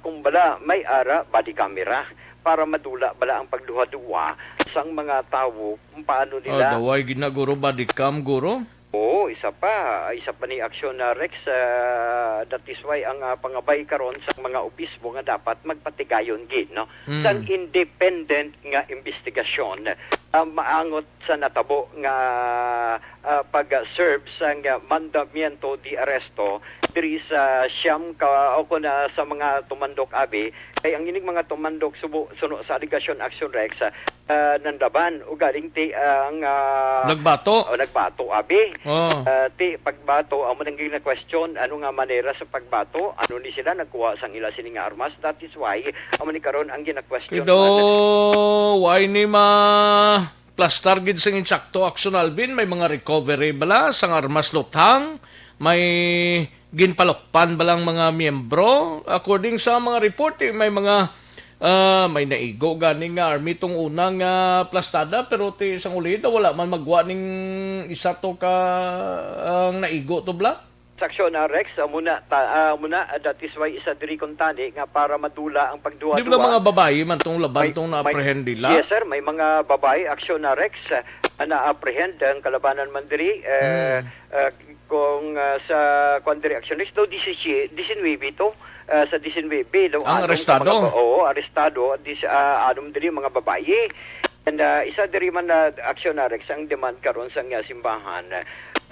kung bala may ara body camera para madula bala ang pagduha-duha sang mga tawo kung paano Oh, nila daway gid na, guro, body cam, guro. Oo, isa pa, isa pa ni Action na Rex, ah, that is why ang, ah, pangabay karon sa mga obispo nga dapat magpatigayon gid, no, Mm. sang independent nga investigasyon, ah, maangot sa natabo nga, ah, pag-serve sang, ah, mandamiento de arresto diri sa siyam ka, o kun, ah, sa mga tumandok, abi, kay ang ining mga tumandok subo, suno sa alegasyon, Action Rex, ah, ah, nanlaban, ugaling ti ang, ah, Nagbato. o, nagbato, abi. Oh. Ah, ti pagbato, amo nang gina-question, ano nga manera sa pagbato? Ano ni sila nagkuha sang ila sini nga armas? That is why amo ni karon ang gina-question Kido, man. Why ni ma plastar gid sing insakto, Action Alvin? May mga recovery bala sang armas luthang? May ginpalukpan balang mga miyembro? According sa mga report, eh, may mga, ah, may naigo gani nga army tong una nga plastada, pero ti sang ulida wala man magwa ning isa to ka ang naigo to bala. Sa aksyon na, Rex, amo na, ta, ah, amo na, ah, that is why isa diri kuntani nga para madula ang pagduha-duha. Di ba mga babayi man tong laban May, tong may, na-apprehend nila? Yes, sir. May mga babayi, aksyon na, Rex, ah, na-apprehend ang kalabanan man diri, eh, Hmm. ah, kung, ah, sa kwan diri, aksyon, Rex, daw disisie-, disinwebe to, ah, sa disinwebe, daw Ang anong arestado? mga ba-, oo, arestado, dis-, ah, anong diri, mga babayi. And, ah, isa diri man na aksyon, na, Rex, ang demand karon sa nga simbahan,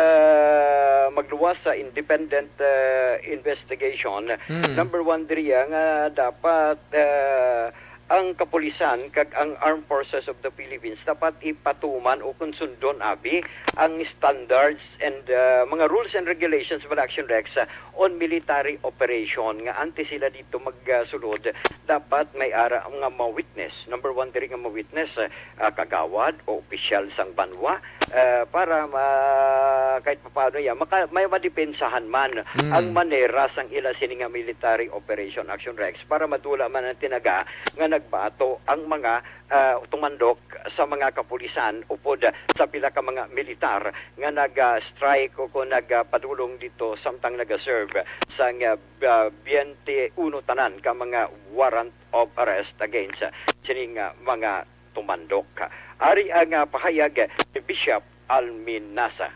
ah, magluwas sa independent, ah, investigation. Hmm. Number one diri, ah, nga dapat, ah, ang kapulisan kag ang Armed Forces of the Philippines dapat ipatuman o kung sundon, abi, ang standards and, ah, mga rules and regulations, mga action, Rex, ah, on military operation nga antes sila dito magsulod, dapat may ara nga ma-witness. Number one diri nga ma-witness, ah, kagawad o opisyal sang banwa, ah, para ma-, kahit papaano ya, maka-, may madepensahan man Mm. ang manera sang ila sini nga military operation, Action Rex, para madula man ang tinaga nga nagbato ang mga, ah, tumandok sa mga kapulisan upod sa pila ka mga militar nga nag-strike o kung nagpadulong dito samtang nag-serve sang, ah, ah, twenty-one tanan ka mga warrant of arrest against, ah, sining, ah, mga tumandok. Ari ang, ah, pahayag ni Bishop Alminasa.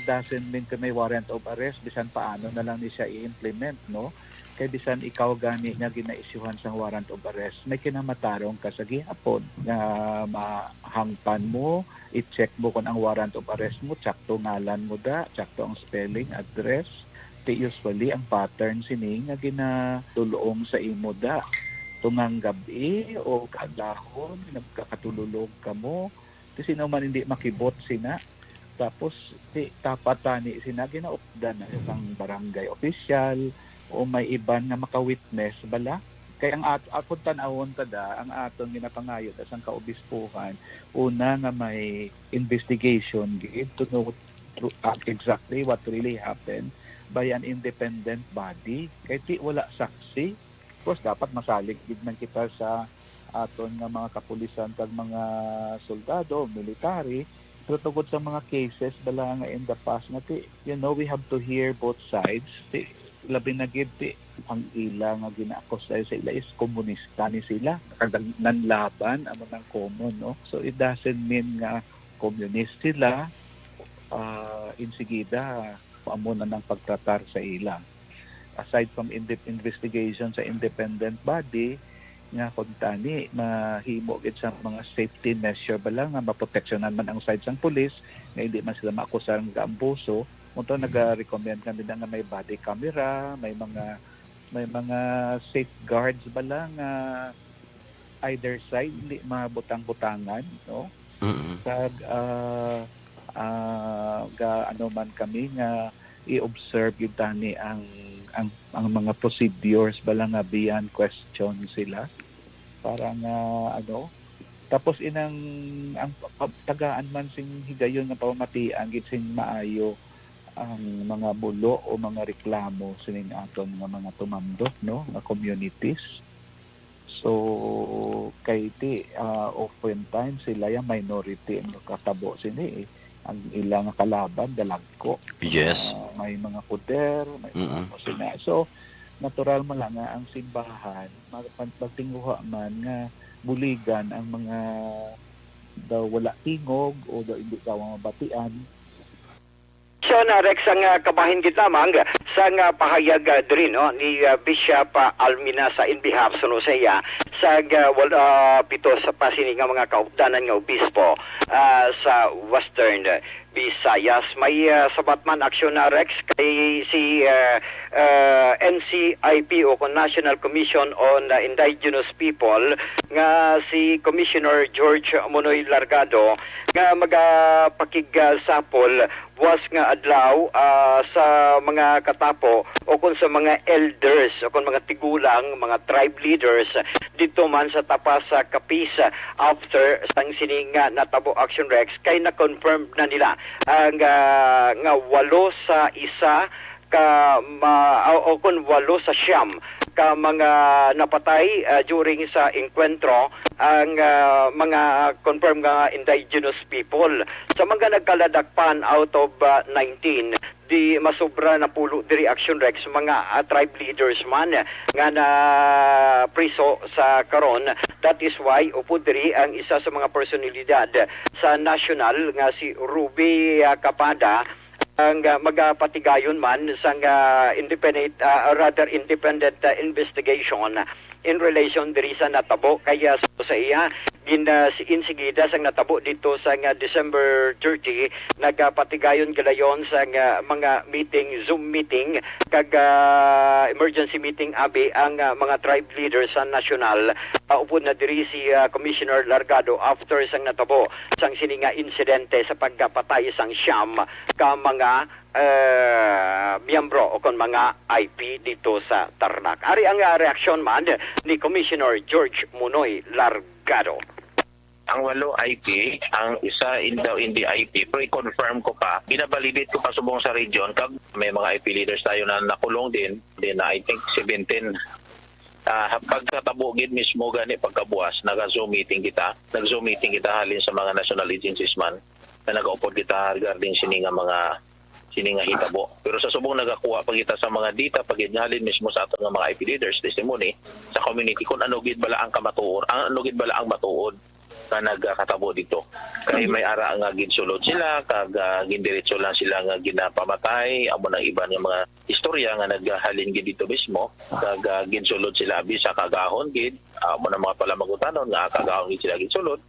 Doesn't mean ka may warrant of arrest, bisan paano na lang ni siya i-implement, no? Kay bisan ikaw gani nga ginaisyuhan sang warrant of arrest, may kinamatarong ka sa gihapon nga mahangpan mo, i-check mo kung ang warrant of arrest mo, tsakto ngalan mo da, tsakto ang spelling, address. Ti usually ang pattern sini nga ginadul-ong sa imo da. Tungang gab-i o kaadlahon, nagkakatululog kamo, ti sino man hindi makibot sina. Tapos, ti dapat tani sina ginaupdan na sang barangay official o may iban nga maka-witness bala. Kay ang at-, akon tan-awon ta da, ang aton ginapangayo da sang kaobispuhan, una nga may investigation gid to know tru-, ah, exactly what really happened by an independent body. Kay ti wala saksi, of course, dapat masalig gid man kita sa aton nga mga kapulisan kag mga soldado, military, pero tungod sa mga cases bala nga in the past nga ti, you know, we have to hear both sides. Ti, labi na gid ti ang ila nga ginaakusar sa ila is komunista ni sila. Kag nanlaban, amo nang common, no? So, it doesn't mean nga komunist sila, ah, insigida, amo na nang pagtratar sa ila. Aside from inde-, investigation sa independent body, nga kung tani, mahimo gid sa mga safety measure bala nga maproteksyonan man ang side sang pulis, nga hindi man sila maakusar nga gaambuso. Unto, nag-recommend kami na nga may body camera, may mga, may mga safeguards bala nga either side, hindi mabutang-butangan, no? Mm. Kag, ah, ah, ga-, ano man kami nga i-observe gid tani ang, ang, ang mga procedures bala nga beyond question sila. Para nga, ano, tapos inang, ang pa-, tagaan man sing higayon nga pamatian gid sing maayo, ang mga bulo o mga reklamo sining aton nga mga tumandok, no, nga communities. So, kay ti, ah, oftentimes sila yung minority ang nakatabo sini, eh. Ang ila nga kalaban, dalagko. Yes. Ah, may mga poder, may mga Mm-mm. kusina. So, natural man lang nga ang simbahan, mag-, mag-, magtinguha man nga buligan ang mga daw wala tingog o daw hindi daw mabatian. So, na Rex, ang, ah, kabahin gid lamang sang, ah, pahayag, ah, diri, no, ni, ah, Bishop, ah, Almina sa in behalf, suno sa iya, sa, ah, wal-, ah, pito sa pa sini nga mga kaupdanan nga obispo, ah, sa Western Visayas. May, ah, sabat man aksyon na Rex kay si, ah, ah, N C I P o kon National Commission on, ah, Indigenous People nga si Commissioner George Monoy Largado nga magapakigsapol buwas nga adlaw, ah, sa mga katapo o kon sa mga elders o kon mga tigulang, mga tribe leaders dito man sa Tapas sa Capiz after sang sini nga natabo, Action Rex, kay na-confirm na nila ang, ah, nga walo sa isa ka ma-, o, o kon walo sa siyam ka mga napatay, ah, during sa enkwentro ang, ah, mga confirmed nga indigenous people. Sa mga nagkaladakpan out of, ah, nineteen, di masobra na pulo diri, Action Rex, mga, ah, tribe leaders man nga na priso sa karon. That is why upod diri ang isa sa mga personalidad sa nasyonal nga si Ruby, ah, Capada, ang, ah, magapatigayon man sang, ah, independent, ah, rather independent, ah, investigation in relation diri sa natabo. Kaya sa, sa iya, gin-, ah, si-, insigida sang natabo dito sa nga December thirty, nagapatigayon galayon sa nga mga meeting, Zoom meeting, kag, ah, emergency meeting abi ang, ah, mga tribe leaders sa nasyonal. Ah, upod na diri si, ah, Commissioner Largado after sang natabo sang sini nga insidente sa pagkapatay sang siyam ka mga, eh, miyembro o kon mga I P dito sa Tarlac. Ari ang, ah, reaksyon man ni Commissioner George Munoy Largado. Ang walo I P, ang isa in daw hindi I P, pero i-confirm ko pa. Ginabalidate ko pa subong sa region, kag may mga I P leaders tayo na nakulong din. Then, I think seventeen. Ah, pagkatabo gid mismo gani pagkabuas, naga-Zoom meeting kita. Nag-Zoom meeting kita halin sa mga national agencies man na nagaupod kita regarding sini nga mga, sini nga hitabo. Pero sa subong nagakuha pa kita sa mga data pa gid nga halin mismo sa aton nga mga I P leaders, testimony sa community kung ano gid bala ang kamatuor, ang ano gid bala ang matuod nga nagakatabo dito. Kay may ara nga ginsulod sila, kag, ah, gindiretso lang sila nga ginapamatay, amo nang iban nga mga istorya nga naghalin gid dito mismo, kag, ah, ginsulod sila abi sa kaagahon gid, ah, amo na mga palamagutanon nga kaagahon gid sila ginsulod,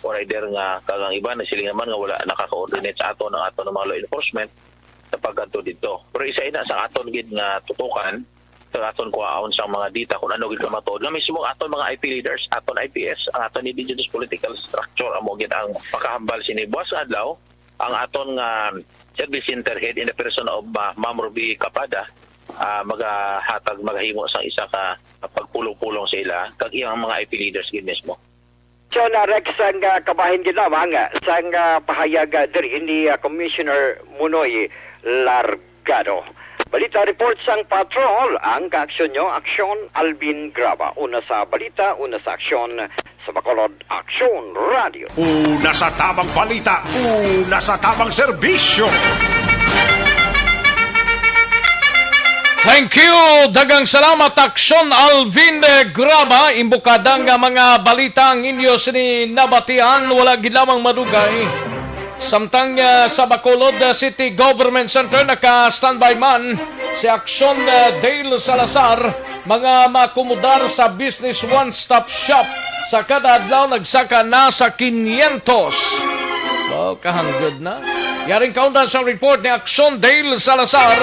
or either nga kag ang iban nagsiling naman nga wala nakaka-coordinate sa aton ang aton nga mga law enforcement sa pagkadto didto. Pero isa ina sa aton gid nga tutukan, sa aton kuhaon sang mga data kung ano gid ka matuod nga mismo aton mga I P leaders, aton I P S, ang aton indigenous political structure amo gid ang makahambal sini. Buwas nga adlaw, ang aton nga service center head in the person of, ah, Ma'am Ruby Capada, ah, magahatag, magahimo sang isa ka pagpulong-pulong sa ila kag iyang mga I P leaders gid mismo. So, na Rex, ang, ah, kabahin gid lamang, ah, sang, ah, pahayag, ah, diri ni, ah, Commissioner Munoy Largado. Balita report sang Patrol, ang kaaksyon nyo, Aksyon Alvin Graba. Una sa balita, una sa aksyon, sa Bacolod Aksyon Radio. Una sa tamang balita, una sa tamang serbisyo. Thank you. Daghang salamat, Aksyon Alvin, eh, Graba. Imbukada nga mga balita ang inyo sini nabatian, wala gid lamang madugay. Samtang, ah, sa Bacolod, ah, City Government Center, naka-standby man si Aksyon, ah, Dale Salazar. Mga makomodar sa Business One Stop Shop sa kada adlaw nagsaka na sa kinyentos. Wow, kahanggod na. Yaring kaundan sang report ni Aksyon Dale Salazar.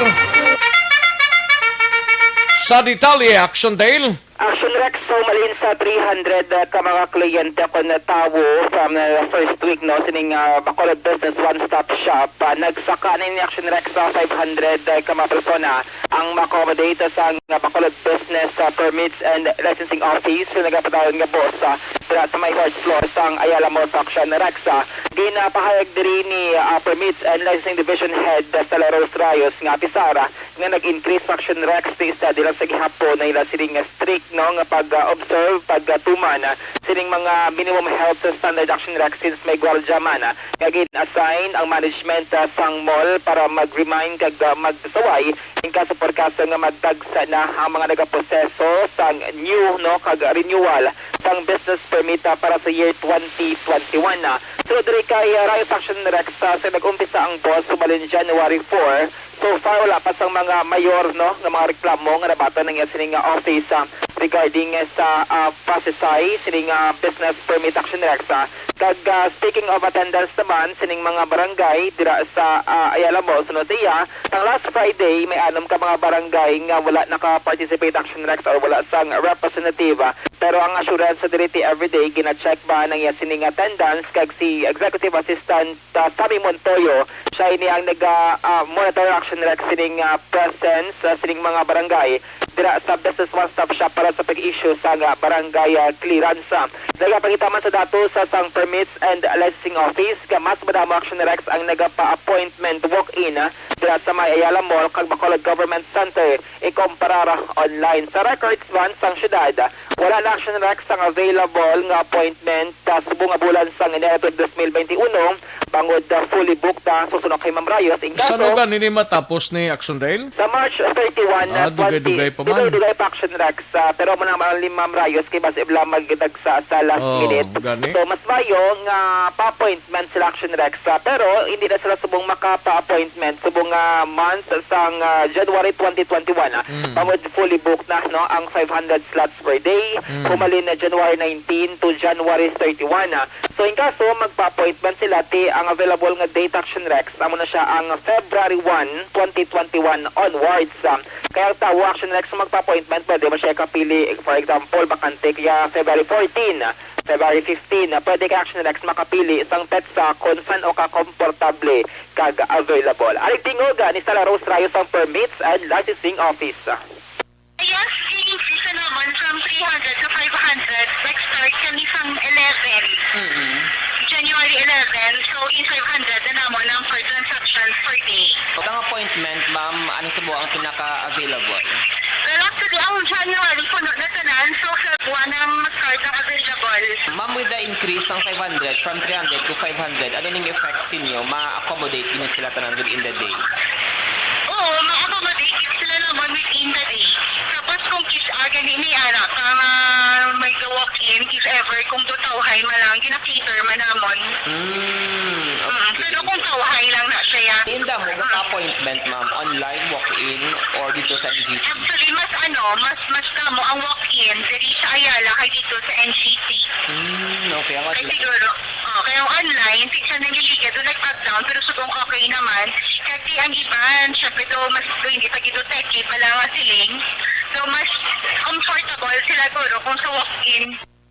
Sa detalye, Aksyon Dale. Action Rex, so malin sa three hundred, uh, ka mga kliyente kon tawo from, uh, first week, no, sining, uh, Bacolod Business One Stop Shop. Uh, nagsaka na ni Action Rex sa five hundred, uh, ka mga persona ang ma-accommodate sa, uh, Bacolod Business, uh, Permits and Licensing Office, so nagapadayon nga boss, uh, dira sa may fourth floor sang Ayala Mall sa Action Rex. Uh, ginapahayag diri ni, uh, Permits and Licensing Division Head, uh, Stella Rose Rayos nga apisar, uh, nga nag-increase sa Action Rex ni study lang sa gihapon na ila sining nga strict, no, nga pag-observe, pagtuman, ah, sining mga minimum health standard Action Rex since may gwardya man, ah, nga gin-assign ang management, ah, sang mall para mag-remind kag, ah, magsaway in kaso por kaso nga magtagsa na ang mga nagaproseso sang new, no, kag renewal sang business permit, ah, para sa year twenty twenty-one na. So diri kay, ah, Rayos Action Rex, ah, sa nag-umpisa ang boss sumalin January four, so far, wala pa sang mga mayor, no, nga mga reklamo nga nabatan ang iya sining nga office, ah, regarding, eh, sa, ah, process sining, ah, business permit Action Rex, ah. Kag, ah, speaking of attendance naman sining mga barangay dira sa, ah, Ayala Mall, suno sa iya, sang last Friday, may anom ka mga barangay nga wala naka-participate Action Rex or wala sang representative, ah. Pero ang assurance sa diri ti everyday, gina-check ba ang iya sining attendance, kag si Executive Assistant ah, Sammy Montoyo. Siya ini ang naga, ah, monitor Action Rex sining, ah, presence, ah, sining mga barangay dira sa Business One Stop Shop para sa pag-issue sa nga barangay, ah, clearance. Nagapakita man sa datos sa sang Permits and Licensing Office nga mas madamo Action Rex ang nagapa-appointment walk-in, ah, dira sa may Ayala Mall kag Bacolod Government Center ikumparar online. Sa records man sang syudad, wala na Action Rex ang available nga appointment, ah, subong nga bulan sang Enero twenty twenty-one, bangod, ah, fully booked na. Susunod kay Ma'am Rayos, in kaso, saan gani ni matapos ni Action Dale? Sa March thirty-one, ah, ah, dugay-dugay pa man. Dugay-dugay pa Action Rex, ah, pero mo naman ni Ma'am Rayos kay mas ibla magdag sa, sa last minute. Oh, gani. So, mas mayo nga pa-appointment sila Action Rex, ah, pero hindi na sila subong makapa-appointment subong nga month sang, ah, January twenty twenty-one, ah, mm, bangod fully booked na, no, ang five hundred slots per day, mm, humalin na January nineteen to January thirty-one, ah. So, in kaso magpa-appointment sila, ti ang available nga date Action Rex, amo na siya ang February one, twenty twenty-one onwards, ah. Kaya ang tawo Action Rex nga magpa-appointment, pwede mo siya kapili, for example, bakante kaya February fourteen, February fifteen, na pwede ka Action Rex makapili sang petsa kung san-o ka komportable kag available. Aring tingog ni Stella Rose Rayos sang Permits and Licensing Office. Yes, in-increase na naman from three hundred to five hundred. Nag-start kami sang eleven. Mm-mm. January eleven, so in five hundred na naman ang per transactions per day. Pag ang appointment, ma'am, ano sa buo ang pinaka-available? Well, actually, ang January, puno na tanan. So, Feb one ang mag-start ang available. Ma'am, with the increase ng five hundred, from three hundred to five hundred, ano ning effect sa inyo? Ma-accommodate din sila tanan within the day? Oo, ma-accommodate sila naman within the day. Tapos kung is, ah, gani ni ana, pang, ah, may ga-walk-in, if ever, kung tutawhay man lang, gina-cater man namon. Hmm, Mm, okay. Pero kung tawhay lang na siya, ya. Inda mo, ga-appointment, ma'am, online, walk-in, or dito sa N G C? Actually, mas ano, mas, mas damo ang walk-in diri sa Ayala kay dito sa N G C. Hmm, okay. Ang Kay online. Siguro, oh, kaya ang online, pizza na niligad, doon nag-back down, pero subong okay naman. Kasi ang iban, syempre, do, mas, do, hindi pa gid detective, wala nga siling. So, mas comfortable sila, guro, kung sa walk-in.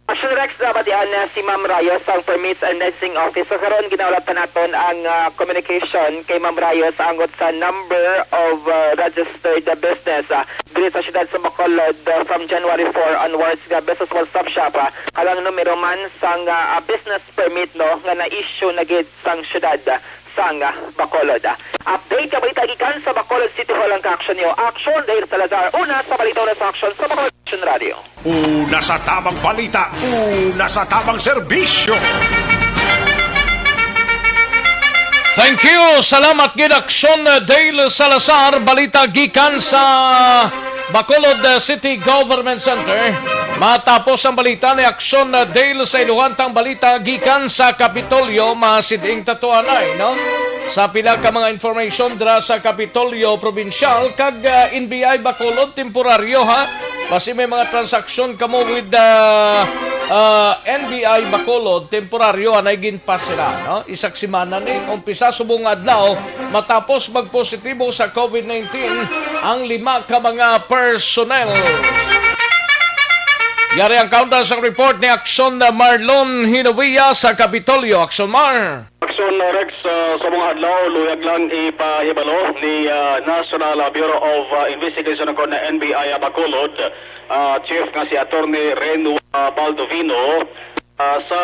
Action Rex, nabatian na si Ma'am Rayos sang Permits and Licensing Office. So, karon, ginahulat pa naton ang, ah, communication kay Ma'am Rayos angot sa number of, ah, registered business, ah, diri sa siyudad sa Bacolod, ah, from January four onwards nga Business One Stop Shop, ah, kag ang numero man sang, ah, business permit, no, nga na-issue na gid sang siyudad, ah, sang, ah, Bacolod. Ah, update nga balita gikan sa Bacolod City Hall ang ka-action niyo. Action, Dale Salazar, una sa balita, una sa action sa Bacolod Action Radio. Una sa tamang balita, una sa tamang serbisyo. Thank you. Salamat gid, Action Dale Salazar. Balita gikan sa Bacolod, uh, City Government Center. Matapos ang balita ni Action, uh, Dale sa iluhantang balita gikan sa Kapitolyo, masiding tatuanay, no? Sa pila ka mga information dira sa Kapitolyo Probinsyal kag, uh, N B I Bacolod temporaryo, ha? Basi may mga transaksyon kamo with, uh, uh, N B I Bacolod, temporaryo anay ginpas sila, no? Isa ka semana ni, umpisa subong adlaw matapos magpositibo sa COVID nineteen ang lima ka mga personnel. Yari ang kaunta sang report ni Action Marlon Hinovia sa Kapitolyo. Action Mar. Action Rex, ah, sa mga adlaw, luyag lang ipahibalo ni, ah, National Bureau of, ah, Investigation o kon N B I Bacolod, ah, chief nga si Attorney Reno, ah, Baldovino, ah, sa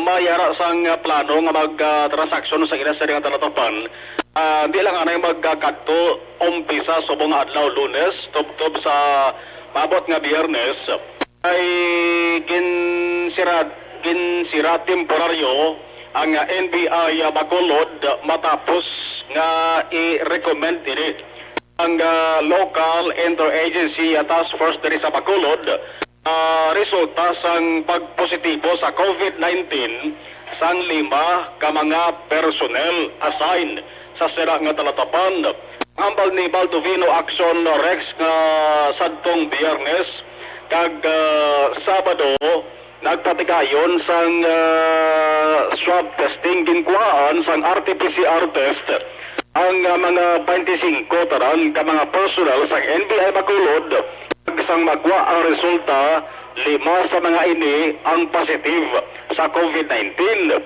may ara sang plano nga mag, ah, transaksyon sa ila sa nga talatapan. Ah, di lang anay magkadto umpisa subong nga adlaw Lunes tubtob sa maabot nga Biyernes. Ay ginsira, ginsira temporaryo ang N B I Bacolod matapos nga i-recommend ini ang, ah, local interagency task force diri sa Bacolod, ah, resulta sang pagpositibo sa COVID nineteen sang lima ka mga personnel assigned sa sira nga talatapan. Ang ambal ni Baldovino Action Rex nga sadtong Biyernes kag, ah, Sabado nagpatigayon sang, ah, swab testing, ginkuhaan sang R T P C R test ang, ah, mga twenty-five tanan ka mga personnel sang N B I Bacolod, kag sang magwa ang resulta, lima sa mga ini ang positive sa COVID nineteen.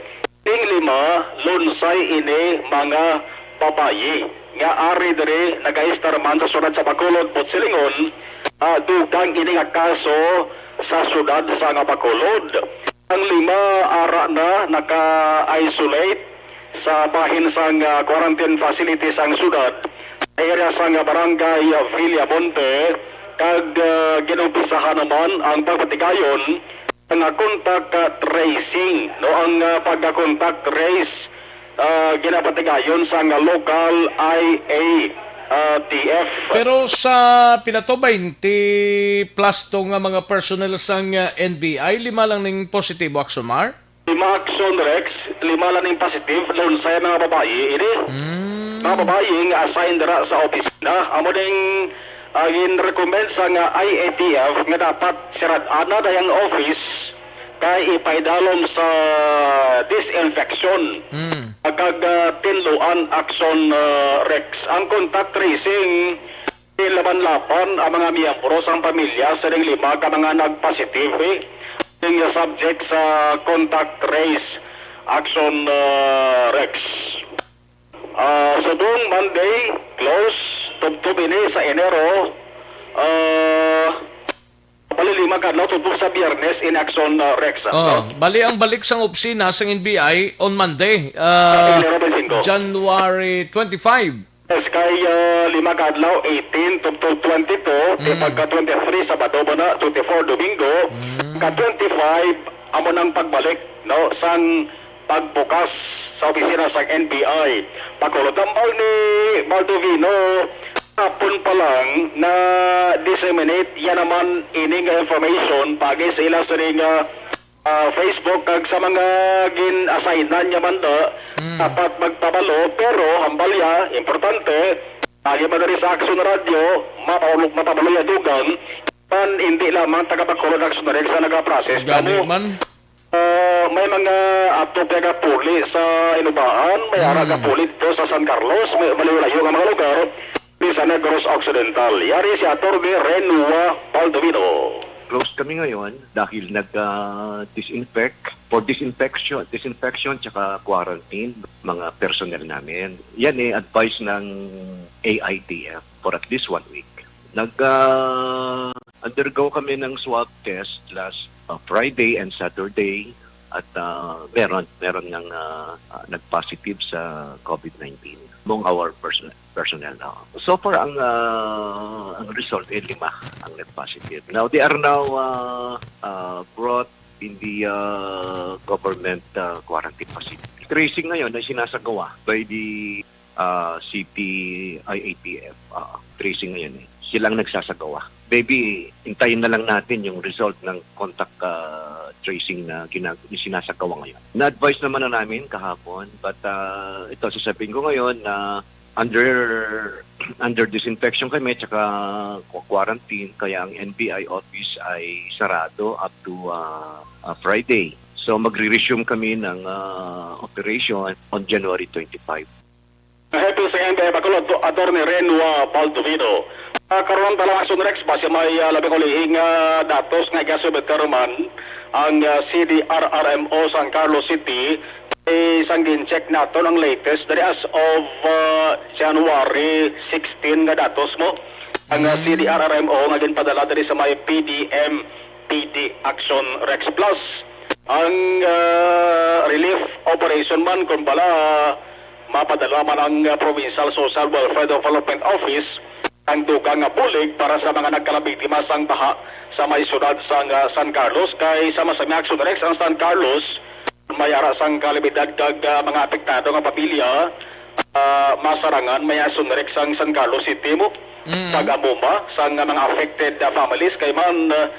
Ning lima, lunsay ini mga babayi nga ari diri nagaistar man sa syudad sa Bacolod, buot silingon, ah, dugang ini nga kaso sa syudad sa nga Bacolod. Ang lima ara na naka-isolate sa bahin sang, ah, quarantine facility sang syudad, sa area sang, ah, barangay, ah, Villamonte, kag, ah, ginumpisahan naman ang pagpatigayon nga contact, ah, tracing, no, ang, ah, pagka-contact trace, ah, ginapatigayon sang local I A, ah, T F. Pero sa pila to, twenty plus to nga mga personnel sang, ah, N B I, lima lang ning positibo, Action Mar? Lima, Action Rex, lima lang ning positive, lunsay mga babayi ini. Mm. Mga babayi nga assign dira sa opisina. Amo ning, ah, gin-recommend sang, ah, I A T F nga dapat sirad-ana na ang office kay ipaidalom sa disinfection. Mm. Kag, ah, tinluan, Action, ah, Rex. Ang contact tracing, laban-laban ang mga miyembro sang pamilya sa ning lima ka mga nagpositive, eh, ning subject sa contact trace, Action, ah, Rex. Ah, subong Monday, close, tubtob ini sa Enero, ah, bali lima ka adlaw, tubtob sa Biyernes in Action, ah, Rex, ah. Oh, bali ang balik sang opisina sang N B I on Monday, ah, Sa Enero twenty-five. January twenty-five. Yes, kay, ah, lima ka adlaw, eighteen to, to twenty-two, kay Mm. pagka twenty-three, Sabado ba na, twenty-four, Domingo, Mm. ka twenty-five, amo nang pagbalik, no, sang pagbukas sa opisina sang N B I. Pagkulot ambal ni Baldovino, hapon pa lang na-disseminate yan naman ini nga information pagi sa ila sa ring, ah, ah, Facebook kag sa mga gin-assignan niya man da, Mm. dapat magpabalo, pero hambal ya, importante, lagi man diri sa Action Radio, mapabalo, mapabalo ya dugang, man hindi lamang taga Bacolod Action Direct sa nagaprocess. Gani Kamo, man. ah, may mga ato kaya puli sa Inubahan, may ara Mm. ka puli dito sa San Carlos, may malayo-layo nga mga lugar, sa Negros Occidental. Yari si Attorney Renua Baldovino. Closed kami ngayon dahil nag, ah, disinfect, for disinfection, disinfection tsaka quarantine, mga personnel namin. Yan eh, advice ng A I T F for at least one week. Nag, ah, undergo kami ng swab test last, ah, Friday and Saturday at, ah, meron, meron ng, ah, ah, nag-positive sa COVID nineteen among our person-, personnel. Ah, so far, ang, ah, ang result ay lima ang nag-positive. Now, they are now, ah, ah, brought in the, ah, government, ah, quarantine facility. Tracing ngayon ay sinasagawa by the, ah, city I A T F. Ah, tracing ngayon eh. Silang nagsasagawa. Maybe, hintayin na lang natin yung result ng contact, ah, tracing na ginag-, sinasagawa ngayon. Na-advise naman na namin kahapon, but, ah, ito, sasabihin ko ngayon na under, under disinfection kami, tsaka qu-, quarantine, kaya ang N B I office ay sarado up to, ah, ah, Friday. So, magre-resume kami ng, ah, operation on January twenty-five. Ang hepe sa N B I Bacolod, Attorney Renua Baldovino. Ah, karon, Talong Action Rex, base may, ah, labing ulihing, ah, datos nga iga-submit karon man ang, ah, C D R R M O San Carlos City. Eh, sang gin-check naton ang latest diri as of, ah, January sixteen nga datos mo. Ang, ah, Mm. C D R R M O nga ginpadala diri sa may P D M P D Action Rex Plus. Ang, ah, relief operation man, kung bala, mapadala man ang, ah, Provincial Social Welfare Development Office ang dugang nga bulig para sa mga nagkalabiktima sang baha sa may siyudad sang, ah, San Carlos. Kay sama sa Action Rex ang San Carlos, may ara sang kalamidad kag, ah, mga apektado nga pamilya, ah, masarangan may Action Rex ang San Carlos City mo. Mm. Kag amo ba sang mga affected, ah, families kay man, ah,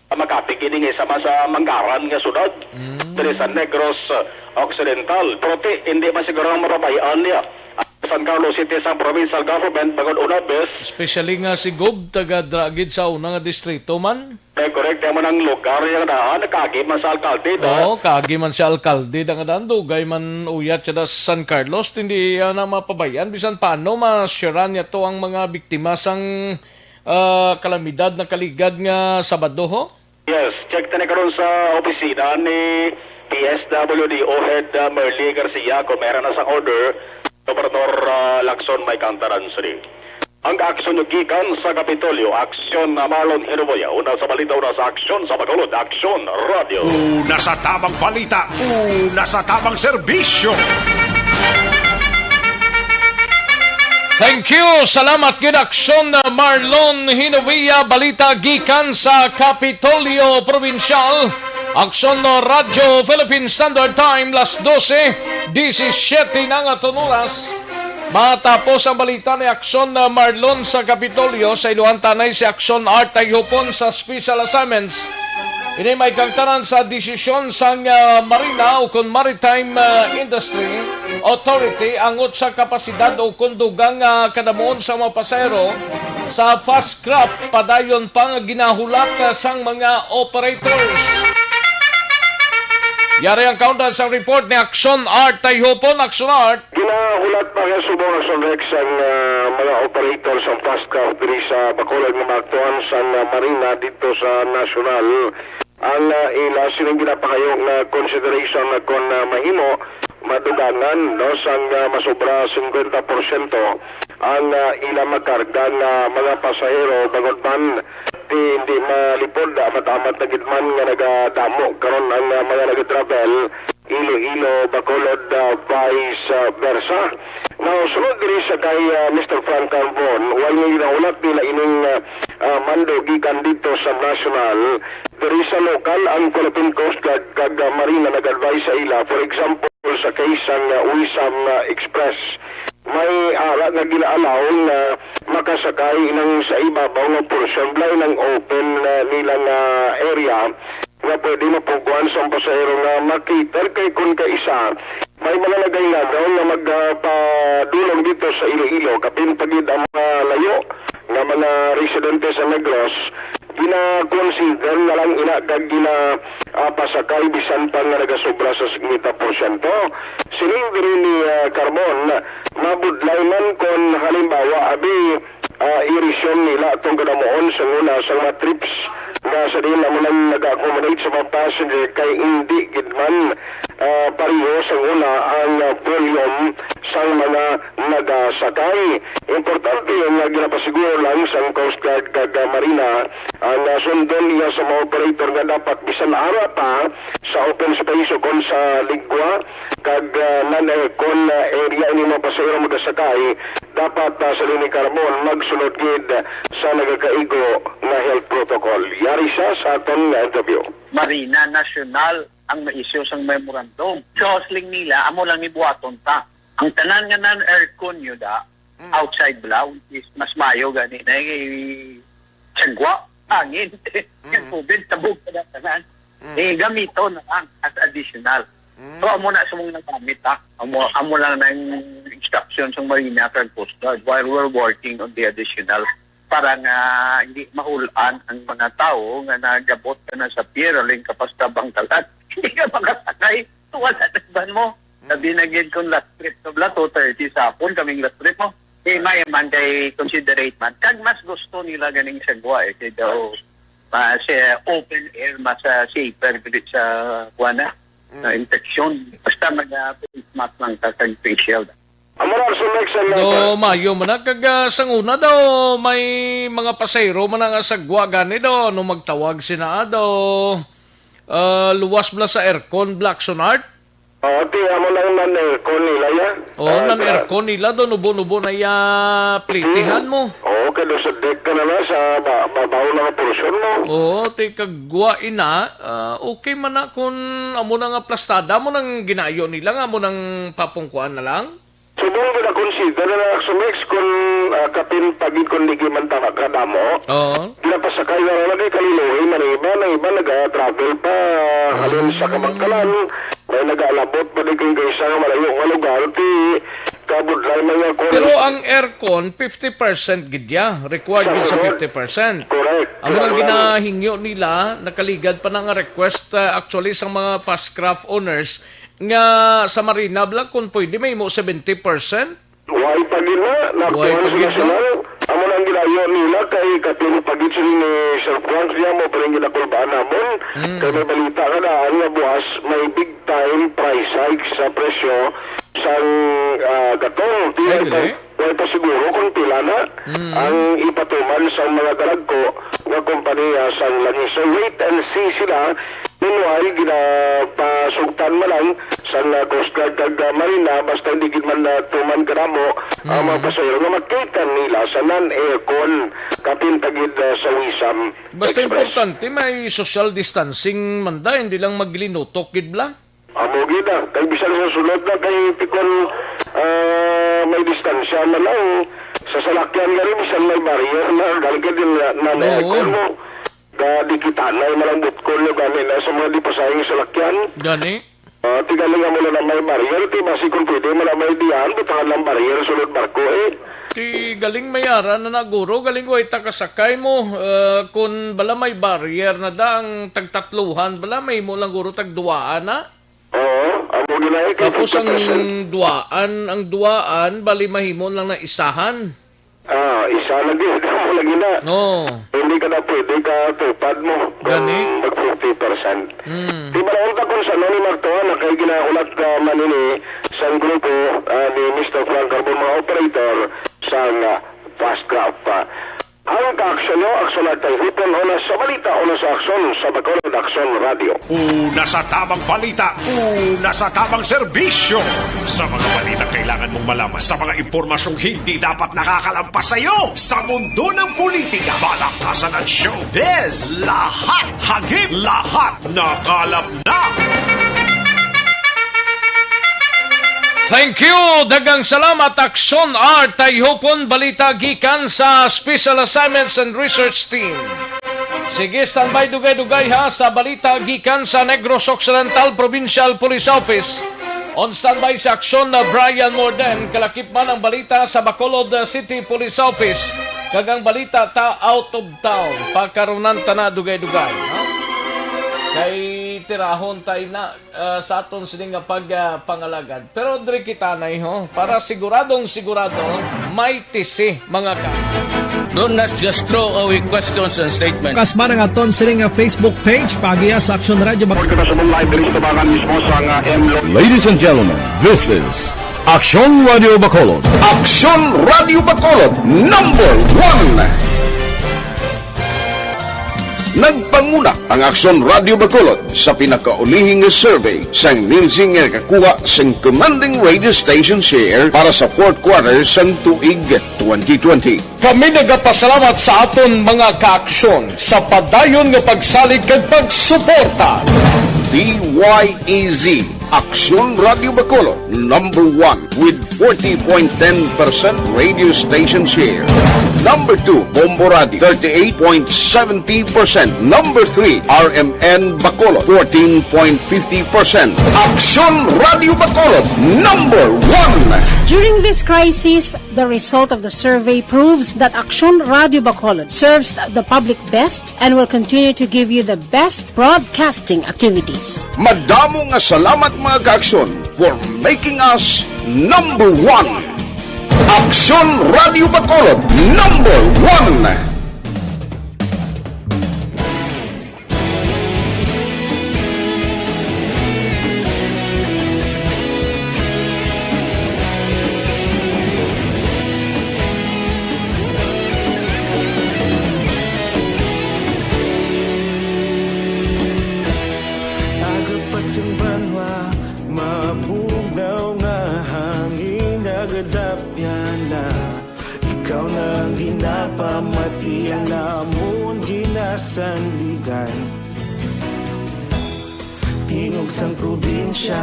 Makati, kini nga sama sa Mangaran nga sudad, Mm. diri sa Negros, uh, Occidental. Pero ti, hindi man siguro ang mapabay-an niya ang San Carlos City sang provincial government bangod una bes. Especially nga si Gob, taga dra gid sa una nga distrito man. Eh, correct, kaya man ang lugar niya nga daan, nakaagi man sa alkalde, da. Oo, kaagi man siya alkalde, da nga daan, dugay man uyat siya da sa San Carlos, hindi, ah, na mapabayan. Bisan paano, ma-share niya to ang mga biktima sang, ah, kalamidad na kaligad nga Sabado, ho? Yes, check tani karon sa opisina ni P S W D O Head, uh, Merly Garcia kung meron na sang order, Gobernador, uh, Lacson may kantaran sini. Ang aksyon nyo gikan sa Kapitolyo, aksyon na Marlon Hinuboya, una sa balita, una sa aksyon, sa Bacolod, aksyon, radyo. Una sa tamang balita, una sa tamang serbisyo. Thank you. Salamat gid, Aksyon Marlon Hinovia. Balita gikan sa Kapitolyo Provincial. Aksyon Radyo Philippine Standard Time, las dose, disisiete na nga aton oras. Matapos ang balita ni Aksyon Marlon sa Kapitolyo, sa iluhan tanay si Aksyon Art Tayhupon sa special assignments. Ini may kangtanan sa desisyon sang, ah, Marina o kon Maritime, ah, Industry Authority angot sa kapasidad o kon dugang, ah, kadamuon sa mga pasahero sa fast craft padayon pa nga ginahulat, ah, sang mga operators. Yari ang kaundan sa report ni Aksyon Art Tayhupon. Aksyon Art. Ginahulat pa nga subong ang Sunrex ang, ah, mga operator sa fast craft diri sa Bacolod nga maaktuhan sa, ah, Marina dito sa National. Ang, ah, ila sining ginapangayo nga consideration na kon, ah, mahimo, madugangan, no, sang, ah, masobra singkwenta porsyento ang, ah, ila makarga nga mga pasahero bangod man ti hindi malipod, ah, amat-amat na gid man nga nagadamo karon ang, ah, mga nagatravel Iloilo, Bacolod, ah, vice, ah, versa. Now, sunod diri sa kay, ah, Mister Frank Carbon, while nga ginahulat nila ining, ah, ah, mando gikan dito sa national, diri sa lokal ang Philippine Coast Guard kag, ah, Marina nag-advise sa ila. For example, sa case sang, ah, Wisam, ah, Express, may ara nga gina-allow nga makasakay nang sa ibabaw nga porsyon, balay nang open, ah, nila nga area nga pwede mapuguan sang pasahero nga makita kay kun kaisa may mga nagahingagaw nga magpadulong dito sa Iloilo, kapin pa gid ang mga layo nga mga residente sa Negros, gina-consider na lang ina kag gina, ah, pasakay bisan pa nga nagasobra sa singkwenta porsyento. Siling diri ni, ah, Carbon, mabudlay man kon halimbawa abi, ah, i-resume nila atong kadamuon sa una sa mga trips nga sa diin amo lang nag-accommodate sa mga passenger kay indi gid man, ah, pareho sa una ang, ah, volume sang mga nagasakay. Importante nga ginapasiguro lang sang Coast Guard kag, ah, Marina ang, ah, sundon niya sa mga operator nga dapat bisan ara pa sa open space o kon sa ligwa kag, ah, non-aircon, ah, area ini mga pasahero magasakay, dapat, ah, sa Lini Carbon magsunod gid sa nagakaigo nga health protocol. Yari siya sa aton nga interview. Marina Nacional ang ma-issue sang memorandum. So, siling nila, amo lang ni buhaton ta. Ang tanan nga non-aircon nyo da, Mm. outside bala, which is mas mayo gani na eh, sagwa, hangin. Mm. Kag COVID, tabog ka na tanan. Mm. Eh, gamito na lang as additional. Mm. So, amo na sa mga nagamit, ha. Amo, amo lang na yung instruction sa Marina kag Coast Guard while we're working on the additional para nga hindi mahulan ang mga tao nga nagabot ka na sa pier, aling kapas tabang talat. Hindi ka makasakay. Wala na ban mo. Mm. Sabi na gid kung last trip na bala, two thirty sa hapon, kaming last trip mo. May man kay considerate man. Kag mas gusto nila ganing sagwa eh. Kay daw mas eh, open air, mas ah, safer gid sa kuwan na, sa infection. Basta mag ah, face mask lang ka kag face shield. Amo ra, Sir Max, ang Do, mayo man na kag ah, sang una daw may mga pasahero man nga sagwa gani daw no magtawag sina ah, daw ah, luwas bala sa aircon, Black Sunart. Oo, ti, amo lang nan aircon nila ya. Oh, Ah, nan sa aircon nila do nubo-nubo na iya plitihan mo. Oo, kay do sa deck ka na na sa ba, babaw na nga porsyon mo. Oo, ti kagwa ina, ah, okay man na kung amo na nga plastada mo nang ginayo nila nga amo nang papungkuan na lang. Subong gina-consider na lang sa Mex kung ah, kapin pagid kung di man tama kadamo. Oo. Ginapasakay na lang lagi kaliluhi man ang iba, ang iba naga-travel pa halin sa Kamangkalan. May nagaalabot pa di kay kaysa nga malayo nga lugar ti kabudlay man nga kung Pero ang aircon fifty percent gid ya, required gid sa fifty percent. Correct. Amo ang ginahingyo nila, nakaligad pa na nga request ah, actually sa mga fast craft owners nga sa Marina bala kung pwede may mo seventy percent. Why pa gid na? Why Nakuha pa sa gid na? National. Amo na ang ginayo nila kay kapin pagid sila ni Sir Franz niya mo pa rin ginakulbaan namon. Mm. Kay may balita nga daan nga buwas may big time price hike sa presyo sang ah, gatong. Ay, Di dili? Way pa siguro kung pila na Mm. ang ipatuman sa mga dalagko nga kompanya sang langis. So wait and see sila. Meanwhile, ginapasugtan man lang sang ah, Coast Guard kag ah, Marina basta hindi gid man ah, tuman kadamo ang mga Mm. pasahero nga makita nila sa non-aircon kapin tagid ah, sa Wisam Basta Express. Importante may social distancing man da, hindi lang maglinutok gid bala. Amo gid ah. Kay bisan sa sulod na kay tikon ah, may distansya man lang sa salakyan gani bisan may barrier na gani ka din na, na, na Oo. Aircon mo. Ga di kita na yung malang butkol yung gani na sa mga di pasahing salakyan. Gani? Ah, ti galing nga mo na may barrier, ti basi kung pwede mo na may diyan, butangan lang barrier sulod barko eh. Ti galing may ara na naguro, galing way ta kasakay mo. Ah, kung bala may barrier na da, ang tagtatluhan, bala may mo lang guro tagduaan na. Oo, amo gid na eh, kay Tapos ang fifty percent. Duaan, ang duaan, bali mahimo lang na isahan. Ah, isa lagi, amo lagi na. Oo. Hindi ka na pwede ka tupad mo kung Gani? mag fifty percent. Mm. Di ba naon pa kung sa ni Martuan na kay ginahulat ka man ini sang grupo ah, ni Mister Frank Carbon, mga operator sa ah, fast craft pa. Ang kaaksyon nyo, aksyon na tayo hipon una sa balita, una sa aksyon sa Bacolod Aksyon Radio. Una sa tamang balita, una sa tamang serbisyo. Sa mga balita kailangan mong malaman, sa mga impormasyong hindi dapat nakakalampas sa iyo, sa mundo ng politika, balakasan at showbiz, lahat hagip, lahat nakalap na. Thank you! Daghang salamat, Aksyon Art Tayhupon, balita gikan sa Special Assignments and Research Team. Sige, standby dugay-dugay ha sa balita gikan sa Negros Occidental Provincial Police Office. On standby sa aksyon na Brian Morden, kalakip man ang balita sa Bacolod City Police Office, kag ang balita ta out of town. Pakarunan ta na dugay-dugay, ha? Kay tirahon tay na ah, sa aton sini nga pag ah, pangalagad. Pero diri kita na ho, para siguradong sigurado, may tisi, mga ka. Do not just throw away questions and statements. Kas man ang aton sini nga Facebook page, pagiya sa Aksyon Radio Bacolod. Report kita sa mong live diri sa Tabangan mismo sa nga M Lo- Ladies and gentlemen, this is Aksyon Radio Bacolod. Aksyon Radio Bacolod, number one. Nagpanguna ang Aksyon Radio Bacolod sa pinakaulihi nga survey sang Nielsen nga nakakuha sang commanding radio station share para sa fourth quarter sang tuig twenty twenty. Kami nagapasalamat sa aton mga kaaksyon sa padayon nga pagsalig kag pagsuporta. D Y E Z, Aksyon Radio Bacolod, number one with forty point ten percent radio station share. Number two, Bombo Radio, thirty-eight point seventy percent. Number three, R M N Bacolod, fourteen point fifty percent. Aksyon Radio Bacolod, number one. During this crisis, the result of the survey proves that Aksyon Radio Bacolod serves the public best and will continue to give you the best broadcasting activities. Madamo nga salamat, mga kaaksyon, for making us number one. Aksyon Radio Bacolod, number one. Aga pa sing banwa, mabugnaw nga hangin nagadapyan na. Ikaw na ang ginapamatian namon ginasandigan. Tingog sang probinsya,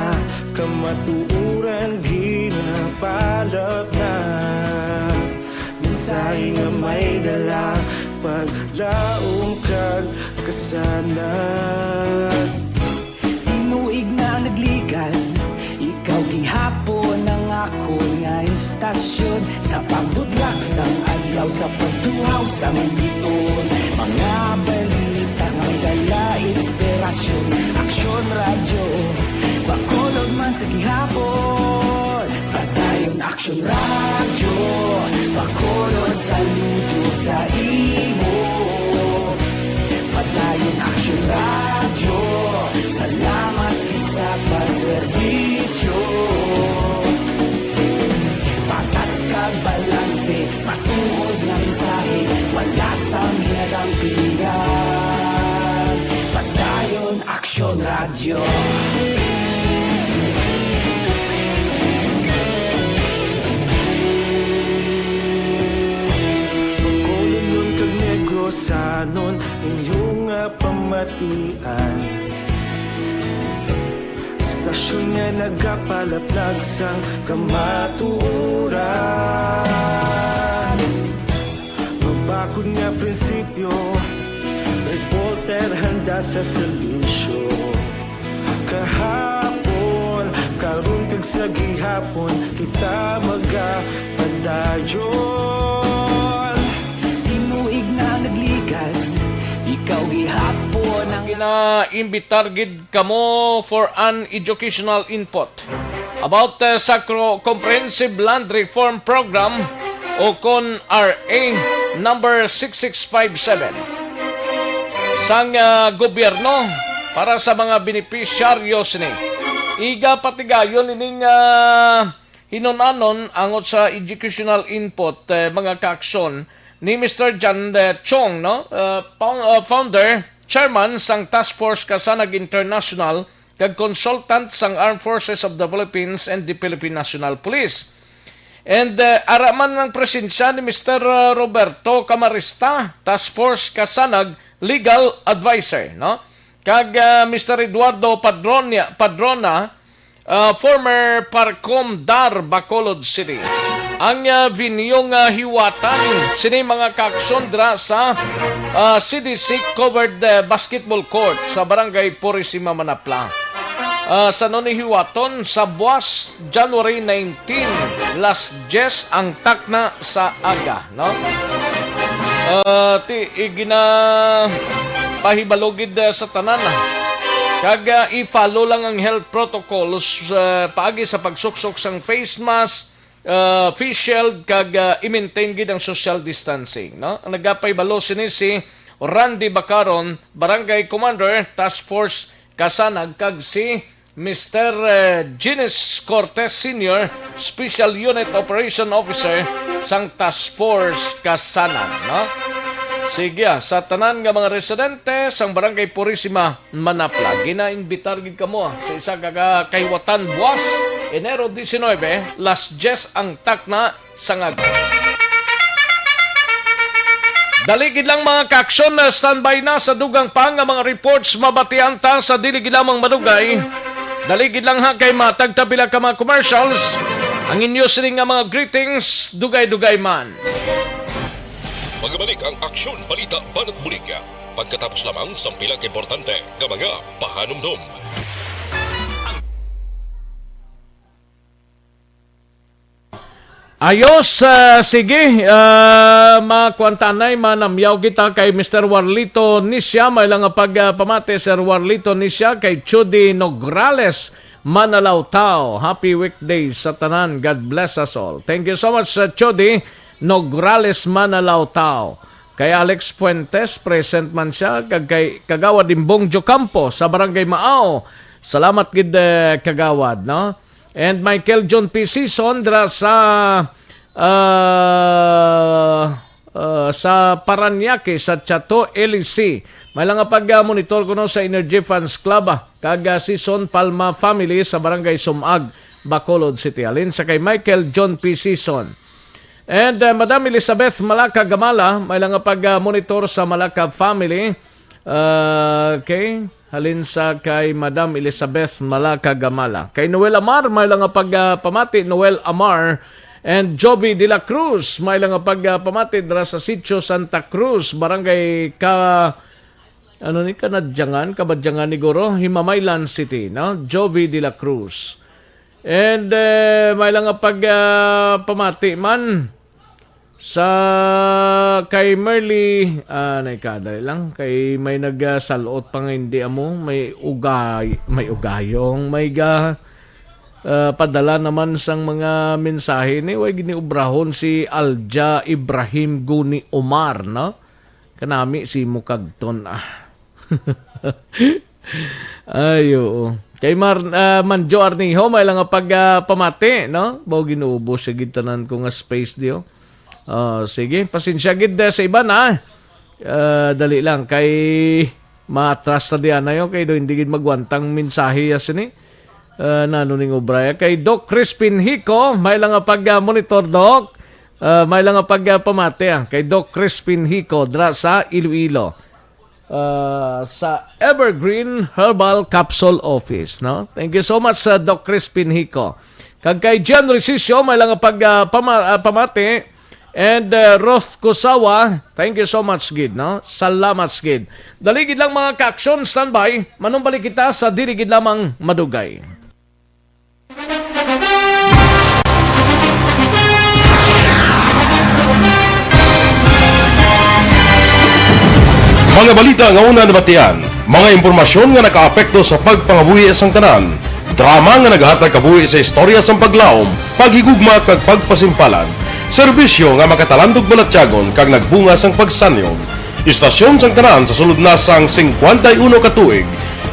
kamatuoran ginapalapnag. Mensahe nga may dala, paglaom kag kasanag. Tinuig na nagligad, ikaw gihapon ang akon nga istasyon. Sa pagbudlak sang adlaw, sa pagtuhaw sang biton, mga balita nga may dala inspirasyon. Aksyon Radyo Bacolod man sa gihapon. Padayon Aksyon Radyo Bacolod, saludo sa imo. Padayon Aksyon Radyo, salamat gid sa pagserbisyo. Patas kag balanse, matuod nga mensahe, wala sang ginadampingan. Padayon Aksyon Radyo. Bacolodnon kag Negrosanon, inyo nga pamatian. Istasyon nga nagapalaplag sang kamatuoran. Mabakod nga prinsipyo, reporter handa sa serbisyo. Kahapon, karon kag sa gihapon, kita magapadayon. Tinuig na nagligad, ikaw gihapon ang Ginaimbitar gid kamo for an educational input about, uh, sa Cro-, Comprehensive Land Reform Program o kon R A number six six five seven sang, uh, gobyerno para sa mga benepisyaryo sini. Igapatigayon ining, uh, hinunanon angot sa educational input, uh, mga kaaksyon ni Mister John, uh, Chong, no? Uh, foun-, uh, founder, chairman sang Task Force Kasanag International, kag consultant sang Armed Forces of the Philippines and the Philippine National Police. And, uh, ara man ang presensya ni Mister Roberto Camarista, Task Force Kasanag Legal Advisor, no? Kag, uh, Mister Eduardo Padronia, Padrona, uh, former Parcom Dar, Bacolod City. Ang, uh, venue nga hiwatan sini, mga kaaksyon, dira sa, uh, C D C covered, uh, basketball court sa Barangay Purisima, Manapla. Uh, sa nun hiwaton sa buwas, January nineteen, las diyes ang takna sa aga, no? Uh, ti, igina pahibalo gid, uh, sa tanan, ah. Kag, uh, i-follow lang ang health protocols, uh, paagi sa pagsuksok sang face mask, uh, face shield, kag, uh, i-maintain gid ang social distancing, no? Ang nagapahibalo sini si Randy Bacaron, Barangay Commander, Task Force Kasanag, kag si Mister, uh, Ginis Cortez Senior, Special Unit Operation Officer sang Task Force Kasanag, no? Sige, ah, sa tanan nga mga residente sang Barangay Purisima, Manapla, ginaimbitar gid kamo, ah, sa isa ka, ka-, kahiwatan buwas, Enero diecinuebe, las diyes ang takna sang aga. Dali gid lang, mga kaaksyon, na standby na sa dugang pa nga mga reports mabatian ta sa dili gid lamang madugay. Dali gid lang ha, kay matag ta pila ka mga commercials. Ang inyo sini nga mga greetings, dugay-dugay man. Magabalik ang Aksyon Balita Banat Bulig pagkatapos lamang sang pila ka importante nga mga pahanumdom. Ayos, ah, sige, ah, makuantanay, manamyaw kita kay Mister Warlito Nisya. May lang nga pag, ah, pamati, Sir Warlito Nisya, kay Chudi Nograles, Manalautao. Happy weekdays sa tanan. God bless us all. Thank you so much, uh, Chody Nograles Manalautao. Kay Alex Fuentes, present man siya. Kag kay Kagawad Imbong Jocampo sa Barangay Maao. Salamat gid, eh, Kagawad, no? And Michael John P. Sison dira sa, ah, ah, sa Parañaque, sa Chato, L E C. May lang nga pag-, ah, monitor kuno sa Energy Fans Club, ah, kag, ah, Sison Palma family sa Barangay Sumag, Bacolod City. Halin sa kay Michael John P. Sison. And, uh, Madam Elizabeth Malaka Gamala, may lang nga pag-, uh, monitor sa Malaka family. Uh, okay. Halin sa kay Madam Elizabeth Malaka Gamala. Kay Noel Amar, may lang nga pag-, uh, pamati, Noel Amar and Jovi de la Cruz, may lang nga pag-, uh, pamati dira sa Sitio Santa Cruz, Barangay Ka-, ano ni, Kanadyangan, Kabadyangan ni Guro, Himamaylan City, no? Jovi de la Cruz. And, eh, may lang nga pag, ah, pamati man sa kay Merly, ah, naikadali lang, kay may nagsalot pa nga hindi amo, may ugay-, may ugayong, may ga-, ah, padala naman sang mga mensahe ni, way giniubrahon si Alja Ibrahim Guni Omar, no? Kanami si Mukagton, ah. Ay, oo. Kay Mar-, ah, Manjo Arnijo, may lang nga pag, ah, pamati, no? Baw ginuubos sa gitanan ko nga space diyo. Oh, sige, pasensya gid, ah, sa iba na. Ah, dali lang, kay maatras na diyan na yun, kay do hindi gid magwantang mensahe ya sini. Ah, nano ning obra ya? Kay Doc Crispin Hico, may lang nga pag, ah, monitor, Doc. Ah, may lang nga pag, ah, pamati, ah, kay Doc Crispin Hico, dra sa Iloilo. Ah, sa Evergreen Herbal Capsule Office, no? Thank you so much sa Doc Crispin Hico. Kag kay John Recicio, may lang nga pag, ah, pama-, ah, pamati. And, uh, Ruth Kusawa, thank you so much gid, no? Salamat gid. Dali gid lang, mga ka-aksyon, standby. Manumbalik kita sa dili gid lamang madugay. Mga balita nga una nabatian, mga impormasyon nga nakaapekto sa pagpangabuhi sang tanan, drama nga naghatag kabuhi sa istorya sang paglaom, paghigugma kag pagpasimpalan, serbisyo nga makatalandog balatyagon kag nagbunga sang pagsanyon. Istasyon sang tanan sa sulod na sang singkwenta y uno ka tuig.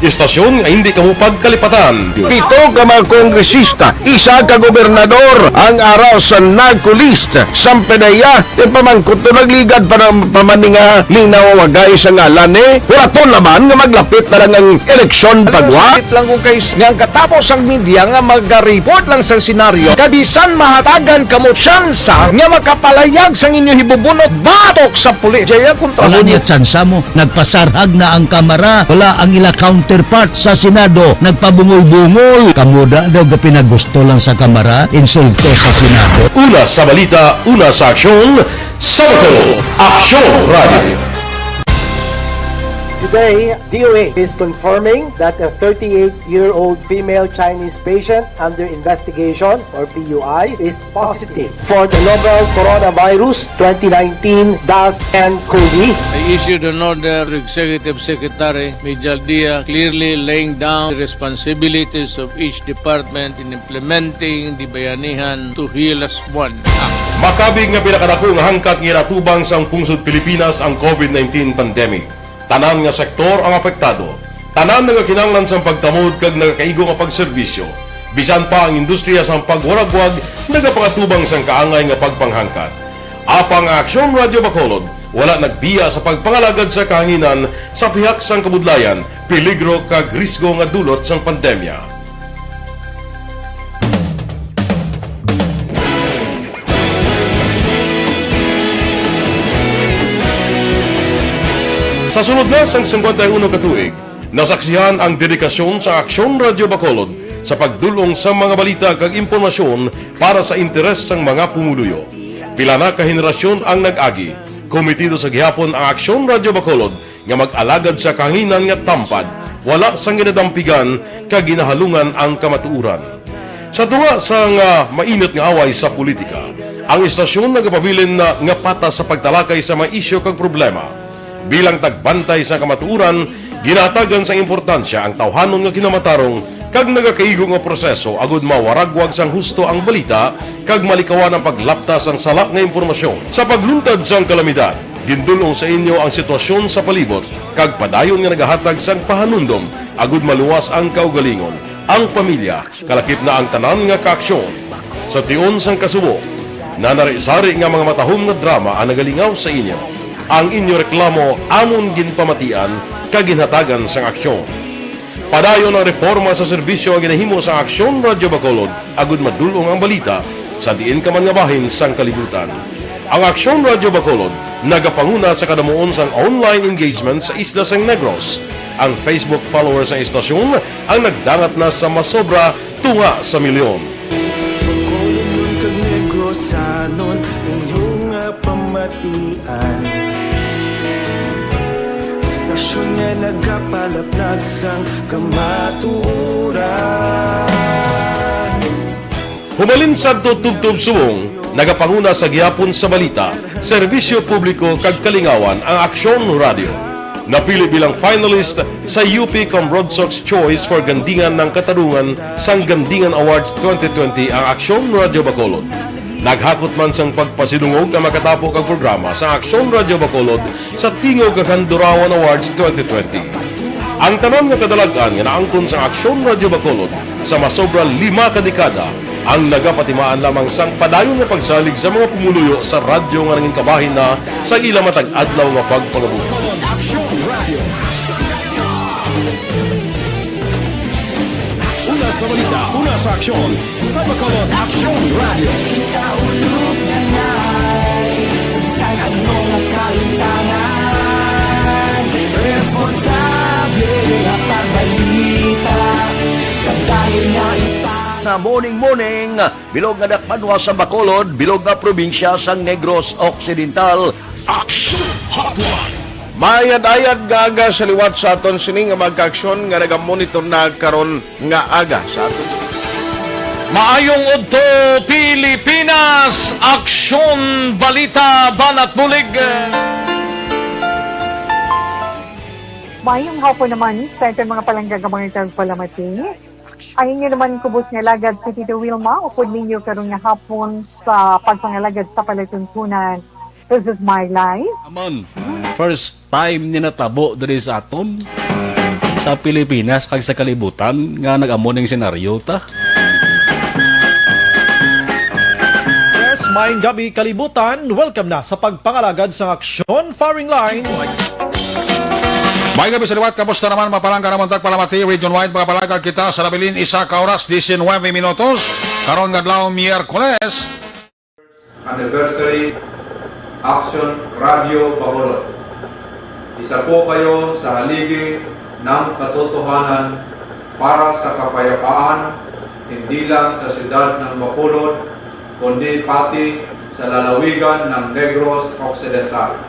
Istasyon nga hindi kamo pagkalipatan. Pito ka mga kongresista, isa ka gobernador ang ara sa NAGCOLEST. Sampedeya, yung pamangkot to nagligad pa ng pamaninga, linaw wagay sa ngalan eh. Wala to naman nga maglapit na lang ang eleksyon. Ano, pagwa? Sakit lang kung kay s-, nga ang katapos ang media nga mag-report lang sa senaryo, kabisan mahatagan kamo tsansa nga makapalayag sang inyo hibubunot batok sa pulis. Jaya kontra. Wala mo niya tsansa mo. Nagpasarhag na ang Kamara. Wala ang ila counterpart sa Senado. Nagpabungol-bungol. Kamo da daw gapinagusto lang sa Kamara. Insulto sa Senado. Una sa balita, una sa aksyon, sa Aksyon Radio. Today, D O A is confirming that a thirty-eight-year-old female Chinese patient under investigation, or P U I, is positive for the novel coronavirus twenty nineteen dash ten COVID. I issued an order to Executive Secretary Mijal Dia, clearly laying down the responsibilities of each department in implementing the Bayanihan to Heal As One Act. Makabig nga pinakadako nga hangkat nga ginatubang sang pungsod Pilipinas ang COVID nineteen pandemic. Tanan nga sektor ang apektado. Tanan nagakinahanglan sang pagtamod kag nagakaigo nga pagserbisyo. Bisan pa ang industriya sang pagwaragwag nagapangatubang sang kaangay nga pagpanghangkat. Apang ang Aksyon Radio Bacolod wala nagbiya sa pagpangalagad sa kahanginan sa pihak sang kabudlayan, peligro kag risgo nga dulot sang pandemya. Sa sulod na sang singkwenta y uno ka tuig, nasaksihan ang dedikasyon sa Aksyon Radio Bacolod sa pagdul-ong sa mga balita kag impormasyon para sa interes sang mga pumuluyo. Pila na ka henerasyon ang nag-agi. Komitido sa gihapon ang Aksyon Radio Bacolod nga mag-alagad sa kahanginan nga tampad, wala sang ginadampigan kag ginahalungan ang kamatuoran. Sa tunga sang, ah, mainit nga away sa politika, ang istasyon nagapabilin na nga patas sa pagtalakay sa mga isyu kag problema. Bilang tagbantay sa kamatuoran, ginahatagan sang importansya ang tawhanon nga kinamatarong kag nagakaigo nga proseso agud mawaragwag sang husto ang balita kag malikawan ang paglapta sang sala nga impormasyon. Sa pagluntad sang kalamidad, gindul-ong sa inyo ang sitwasyon sa palibot kag padayon nga nagahatag sang pahanumdom agud maluwas ang kaugalingon, ang pamilya, kalakip na ang tanan nga kaaksyon. Sa tion sang kasubo, nanari-sari nga mga matahom nga drama ang nagalingaw sa inyo. Ang inyo reklamo amon ginpamatian kag ginhatagan sang aksyon. Padayon ang reporma sa serbisyo nga ginahimo sang Aksyon Radyo Bacolod agud madul-ong ang balita sa diin ka man nga bahin sang kalibutan. Ang Aksyon Radyo Bacolod nagapanguna sa kadamuon sang online engagement sa isla sang Negros. Ang Facebook followers sang istasyon ang nagdangat na sa masobra tunga sa milyon. Bacolod kag Negrosanon, inyo nga pamatian. Istasyon nga nagapalaplag sang kamatuoran. Humalin sadto tubtob subong, nagapanguna sa gihapon sa balita, serbisyo publiko kag kalingawan ang Aksyon Radyo. Napili bilang finalist sa U P Cambrodsoc's Choice for Gandingan ng Katarungan sang Gandingan Awards twenty twenty ang Aksyon Radyo Bacolod. Naghakot man sang pagpasidungog ang makatapo kag programa sa Aksyon Radyo Bacolod sa Tingog kag Handurawan Awards twenty twenty. Ang tanan nga kadalag-an nga naangkon sa Aksyon Radyo Bacolod sa masobra lima ka dekada ang nagapatimaan lamang sang padayon nga pagsalig sa mga pumuluyo sa radyo nga nangin kabahin na sa ila matag adlaw nga pagpangabuhi. Aksyon Radio. Una sa balita, una sa aksyon, sa Bacolod Aksyon Radio. Kita ulog na nai, sa bisan ano nga kalimtangan, responsable nga pagbalita, kag dayon nga ipang- Na morning, morning. Bilog nga dakbanwa sa Bacolod, bilog nga probinsya sang Negros Occidental. Action Hotline. Maayad-ayad nga aga sa liwat sa aton sini nga mga kaaksyon nga nagamonitor na karon nga aga sa aton. Maayong udto, Pilipinas! Aksyon, balita, banat bulig. Maayong hapon naman sa aton mga palangga nga mga tagpalamati. Ang inyo naman kubos nga alagad, si Tito Wilma, upod ninyo karon nga hapon sa pagpangalagad sa palatuntunan. This is my life. Amon, first time ni natabo diri sa aton, sa Pilipinas, kag sa kalibutan, nga nag-amo ning senaryo ta. Yes, maayong gabi, kalibutan. Welcome na sa pagpangalagad sa Aksyon Firing Line. May gabi sa liwat, kamusta naman, mga palangga namon tagpalamati, region-wide, mga palangga kita sa nabilin, isa ka oras, diecinuebe minutos, karon nga adlaw, Miyerkules. Anniversary, Aksyon Radio Bacolod. Isa po kayo sa haligi ng katotohanan para sa kapayapaan, hindi lang sa siyudad ng Bacolod, kundi pati sa lalawigan ng Negros Occidental.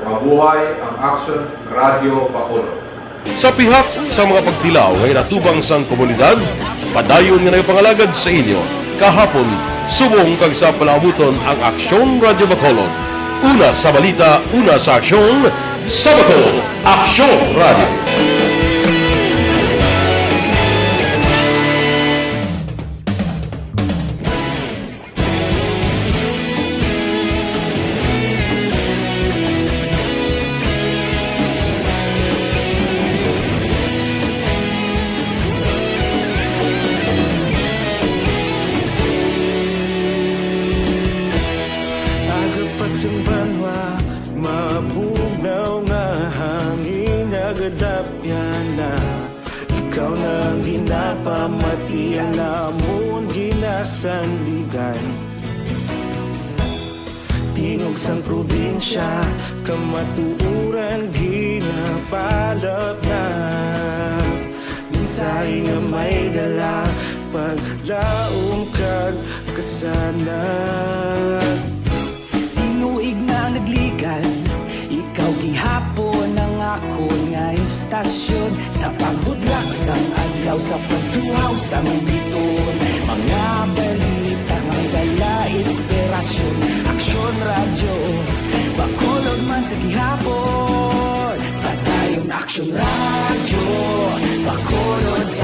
Mabuhay ang Aksyon Radio Bacolod. Sa pihak sa mga pagtilaw nga ginatubang sang komunidad, padayon nga nagapangalagad sa inyo kahapon, subong kag sa palaabuton ang Aksyon Radio Bacolod. Una sa balita, una sa aksyon, sa Bacolod, Aksyon Radio. Aga pa sang banwa, mabugnaw nga hangin nagadapyan na. Ikaw na ang ginapamatian namon, ginasandigan. Tingog sang probinsya, kamatuoran ginapalapnag. Mensahe nga may dala, paglaom kag kasanag. Tinuig na nagligan, ikaw gihapon ang akon nga istasyon. Sa pagbudlak sang adlaw, sa pagtuhaw sang biton, mga balita may dala inspirasyon. Aksyon Radyo Bacolod man sa gihapon. Padayon Aksyon Radyo Bacolod sa